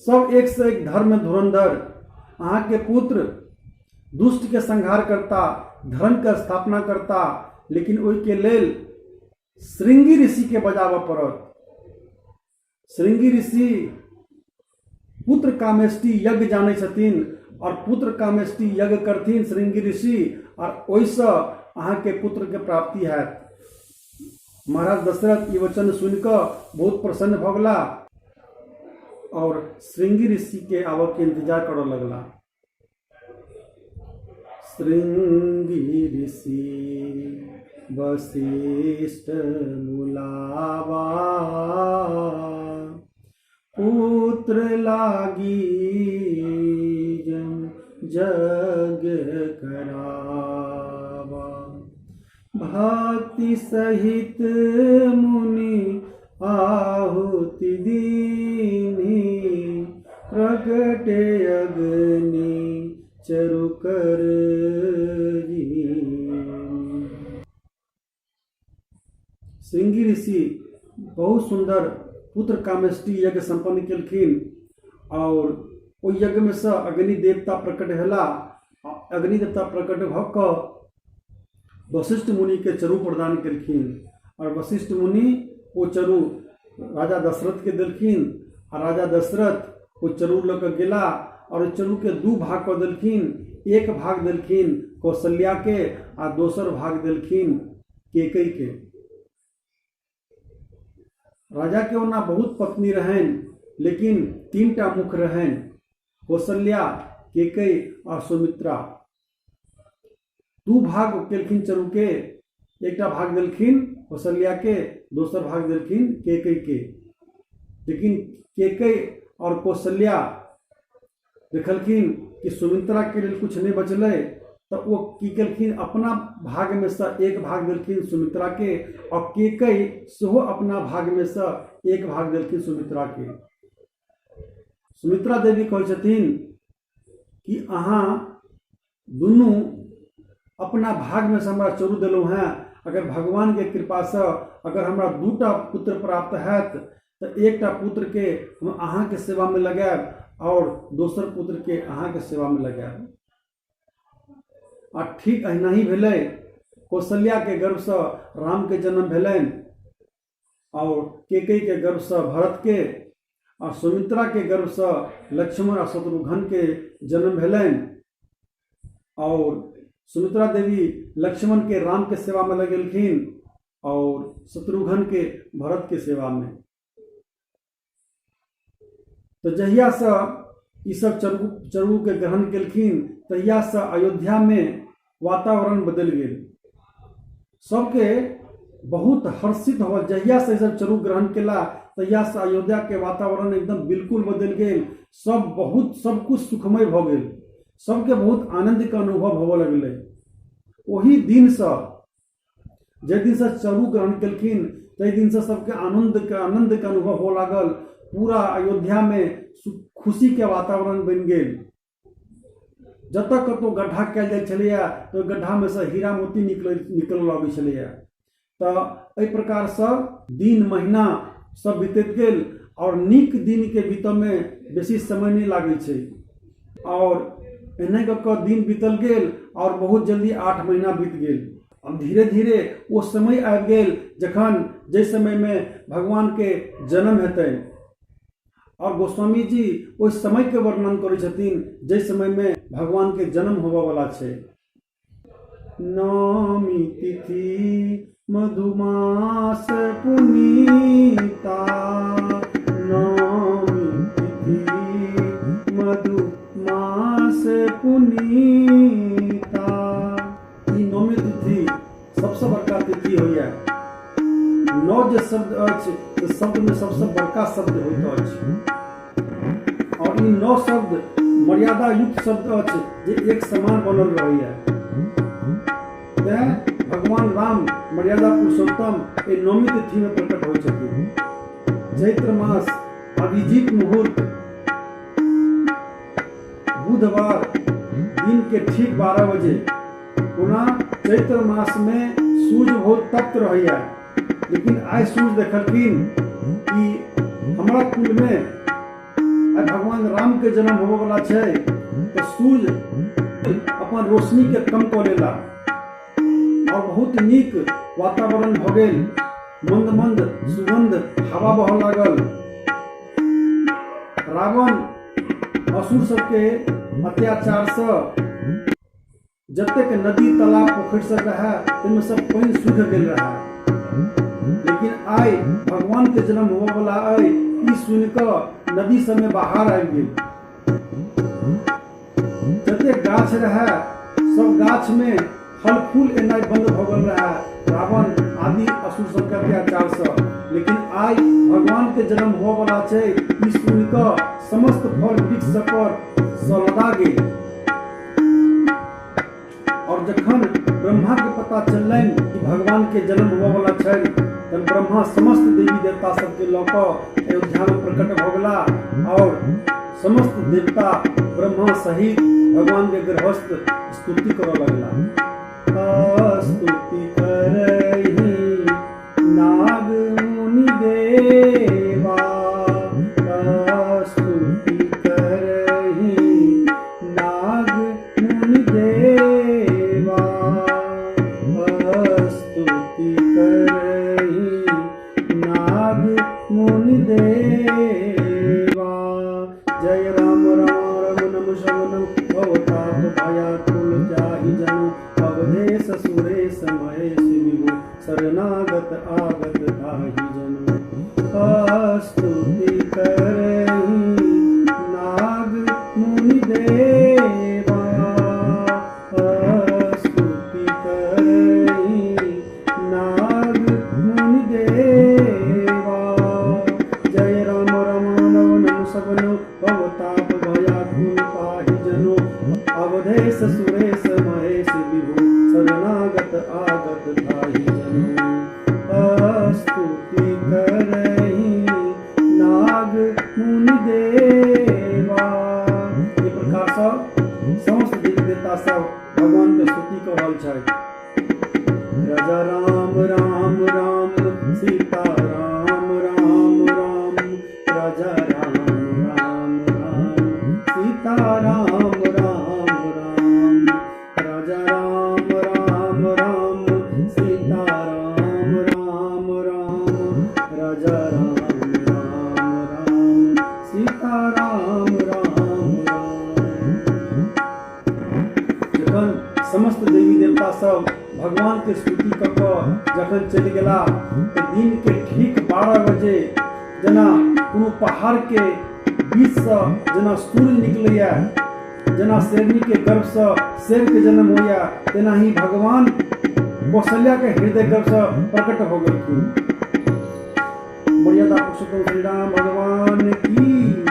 सब एक से एक धर्म धुरंधर। अहाँके पुत्र दुष्ट के संहार करता, धर्म के स्थापना करता, लेकिन ओहिके लेल श्रृंगी ऋषि के बजाबऽ पड़त। श्रृंगी ऋषि पुत्र कामेष्टि यज्ञ जानै छथिन और पुत्र कामेष्टि यज्ञ करथिन श्रृंगी ऋषि और ओहिसँ अहाँके पुत्र के प्राप्ति हैत। महाराज दशरथ ई वचन सुनि कऽ बहुत प्रसन्न भऽ गेला और श्रृंगी ऋषि के आबऽ के इंतजार करऽ लगला। श्रृंगी ऋषि वशिष्ठ बुलावा, पुत्र लागी जग करावा। भक्ति सहित मुनि आहुति दीनी, प्रगटे अग्नि चरु कर। श्रृंगी ऋषि बहुत सुंदर पुत्र कामेष्टि यज्ञ संपन्न केलखिन और ओहि यज्ञ में से अग्नि देवता प्रकट भेला। अग्नि देवता प्रकट भऽ कऽ वशिष्ठ मुनि के चरु प्रदान केलखिन और वशिष्ठ मुनि ओ चरु राजा दशरथ के देलखिन आ राजा दशरथ ओ चरु लऽ कऽ गेला और ओहि चरु के दू भाग कऽ देलखिन। एक भाग देलखिन कौशल्या के आ दोसर भाग देलखिन केकई के। राजा के ओना बहुत पत्नी रहनि, लेकिन तीनटा मुख रहनि, कौशल्या, केकई और सुमित्रा। दू भाग केलखिन चरु के, एकटा भाग देलखिन कौशल्या के, दोसर भाग देलखिन केकई के। लेकिन केकई और कौशल्या देखलखिन कि सुमित्रा के लेल कुछ नहीं बचलै, तऽ ओ की केलखिन, अपना भागमे सँ एक भाग देलखिन सुमित्राके आओर केकई सेहो अपना भागमे सँ एक भाग देलखिन सुमित्राके। सुमित्रा देवी कहै छथिन कि अहाँ दुनू अपना भागमे सँ हमरा चोरू देलहुँ हेँ, अगर भगवानके कृपासँ अगर हमरा दूटा पुत्र प्राप्त हैत तऽ एकटा पुत्रके हम अहाँके सेवामे लगायब आओर दोसर पुत्रके अहाँके सेवामे लगायब। आ ठीक एहिना ही भेलै, कौशल्याके गर्भसँ रामके जन्म भेलनि आओर केकईके गर्भसँ भरतके आ सुमित्राके गर्भसँ लक्ष्मण आ शत्रुघ्नके जन्म भेलनि। आओर सुमित्रा देवी लक्ष्मणके रामके सेवामे लगेलखिन और शत्रुघ्न के भरत के सेवा में। तो जहिया से ई सब चरु के ग्रहण केलखिन तहिया से अयोध्या में वातावरण बदल गेल, सबके बहुत हर्षित हो। जहिया से सब चरु ग्रहण केला तहिया से अयोध्या के वातावरण एकदम बिल्कुल बदल गेल, सब बहुत सब कुछ सुखमय भ गेल, सबके बहुत आनंद के अनुभव होबऽ लगलै। ओही दिन से जाहि दिनसँ चरु ग्रहण केलखिन ताहि दिनसँ सबके आनन्दके अनुभव हुअ लागल, पूरा अयोध्यामे खुशीके वातावरण बनि गेल। जतऽ कतहु गड्ढा कयल जाइ छलैए तऽ ओहि गड्ढामे सँ हीरा मोती निकलऽ लगै छलैए। तऽ एहि प्रकारसँ दिन महीना सब बीतैत गेल आओर नीक दिनके बीतऽमे बेसी समय नहि लागै छै। आओर एहने कऽ कऽ दिन बीतल गेल आओर बहुत जल्दी 8 महीना बीत गेल। अब धीरे धीरे ओ समय आबि गेल जखन जाहि समयमे भगवानके जन्म हेतनि। आओर गोस्वामी जी ओहि समयके वर्णन करै छथिन जाहि समयमे भगवानके जन्म होबऽवला छै। नवमी तिथि मधुमास पुनीता, नवमी तिथि मधुमास पुनीता। ई नवमी तिथि सबसँ बड़का तिथि होइए। नौ जे शब्द अछि तऽ शब्दमे सबसँ बड़का शब्द होइत अछि और ई नौ शब्द मर्यादा युक्त शब्द अछि जे एक समान बनल रहैए। तैं भगवान राम मर्यादा पुरुषोत्तम एहि नवमी तिथिमे प्रकट होइ छथिन। चैत्र मास अभिजीत मुहूर्त बुधवार दिन के ठीक 12 बजे। ओना चैत्र मास में सूर्य बहुत तप्त रहैया, लेकिन आइ सूर्य देखलखिन कि हमरा कुल में आइ भगवान राम के जन्म होबऽ वाला छै, तऽ सूर्य अपन रोशनी के कम कऽ लेला और बहुत नीक वातावरण भऽ गेल। मंद मंद सुगंध हवा बहऽ लागल। रावण असुर सबके अत्याचार से जतेक नदी तालाब पोखरि सब रहे ताहिमे सब पानि सूखि गेल रहे, लेकिन आइ भगवान के जन्म होबऽ वाला अइ ई सुनि कऽ नदी सबमे बाहर आबि गेल। जतेक गाछ रहे सब गाछ में फल फूल एनाइ बंद भऽ गेल रहे रावण आदि असुर सबके अत्याचार से, लेकिन आइ भगवान के जन्म होबऽ वाला छै ई सुनि कऽ समस्त फल वृक्ष सब पर लदा गेल। और जखन ब्रह्मा के पता चललनि कि भगवान के जन्म होबऽ वाला छनि तखन ब्रह्मा समस्त देवी देवता सबके लऽ कऽ अयोध्या में प्रकट भऽ गेला और समस्त देवता ब्रह्मा सहित भगवान के गर्भस्थ स्तुति करऽ लगला। स्तुति करही नाग मुनि देवा, स्तुति करही नाग मुनि देवा, स्तुति करही नाग मुनि देवा। जय राम राम रघु नम शवनम, भवताप भयाकुल जाहि जनु, अवधेश सुरेश महेश विभु, शरणागत आगत ताहि जनु। स्तुति करही नाग मुनि देवा, स्तुति करही नाग मुनि देवा। जय राम राम नव नम सबनु, भवताप भयाकुल पाहि जनु, अवधेश सुरेश महेश देवता सब भगवानके स्तुति कऽ रहल छथि। राजा राम राम राम सीता राम राम राम, राजा राम राम राम सीता राम राम राम, राजा राम राम राम सीता राम राम राम, राजा राम राम राम सीता राम राम राम। जखन समस्त देवी देवता सब भगवान के स्तुति कऽ कऽ जखन चलि गेला तऽ दिन के ठीक 12 बजे जेना कोनो पहाड़ के बीचसँ जेना सूर्य निकलैया, जेना शेरनी के गर्भसँ शेर के जन्म होइया, तेनाही भगवान कौशल्या के हृदय गर्भसँ प्रकट हो गेलखिन। मर्यादा पुरुषोत्तम श्री राम भगवान की।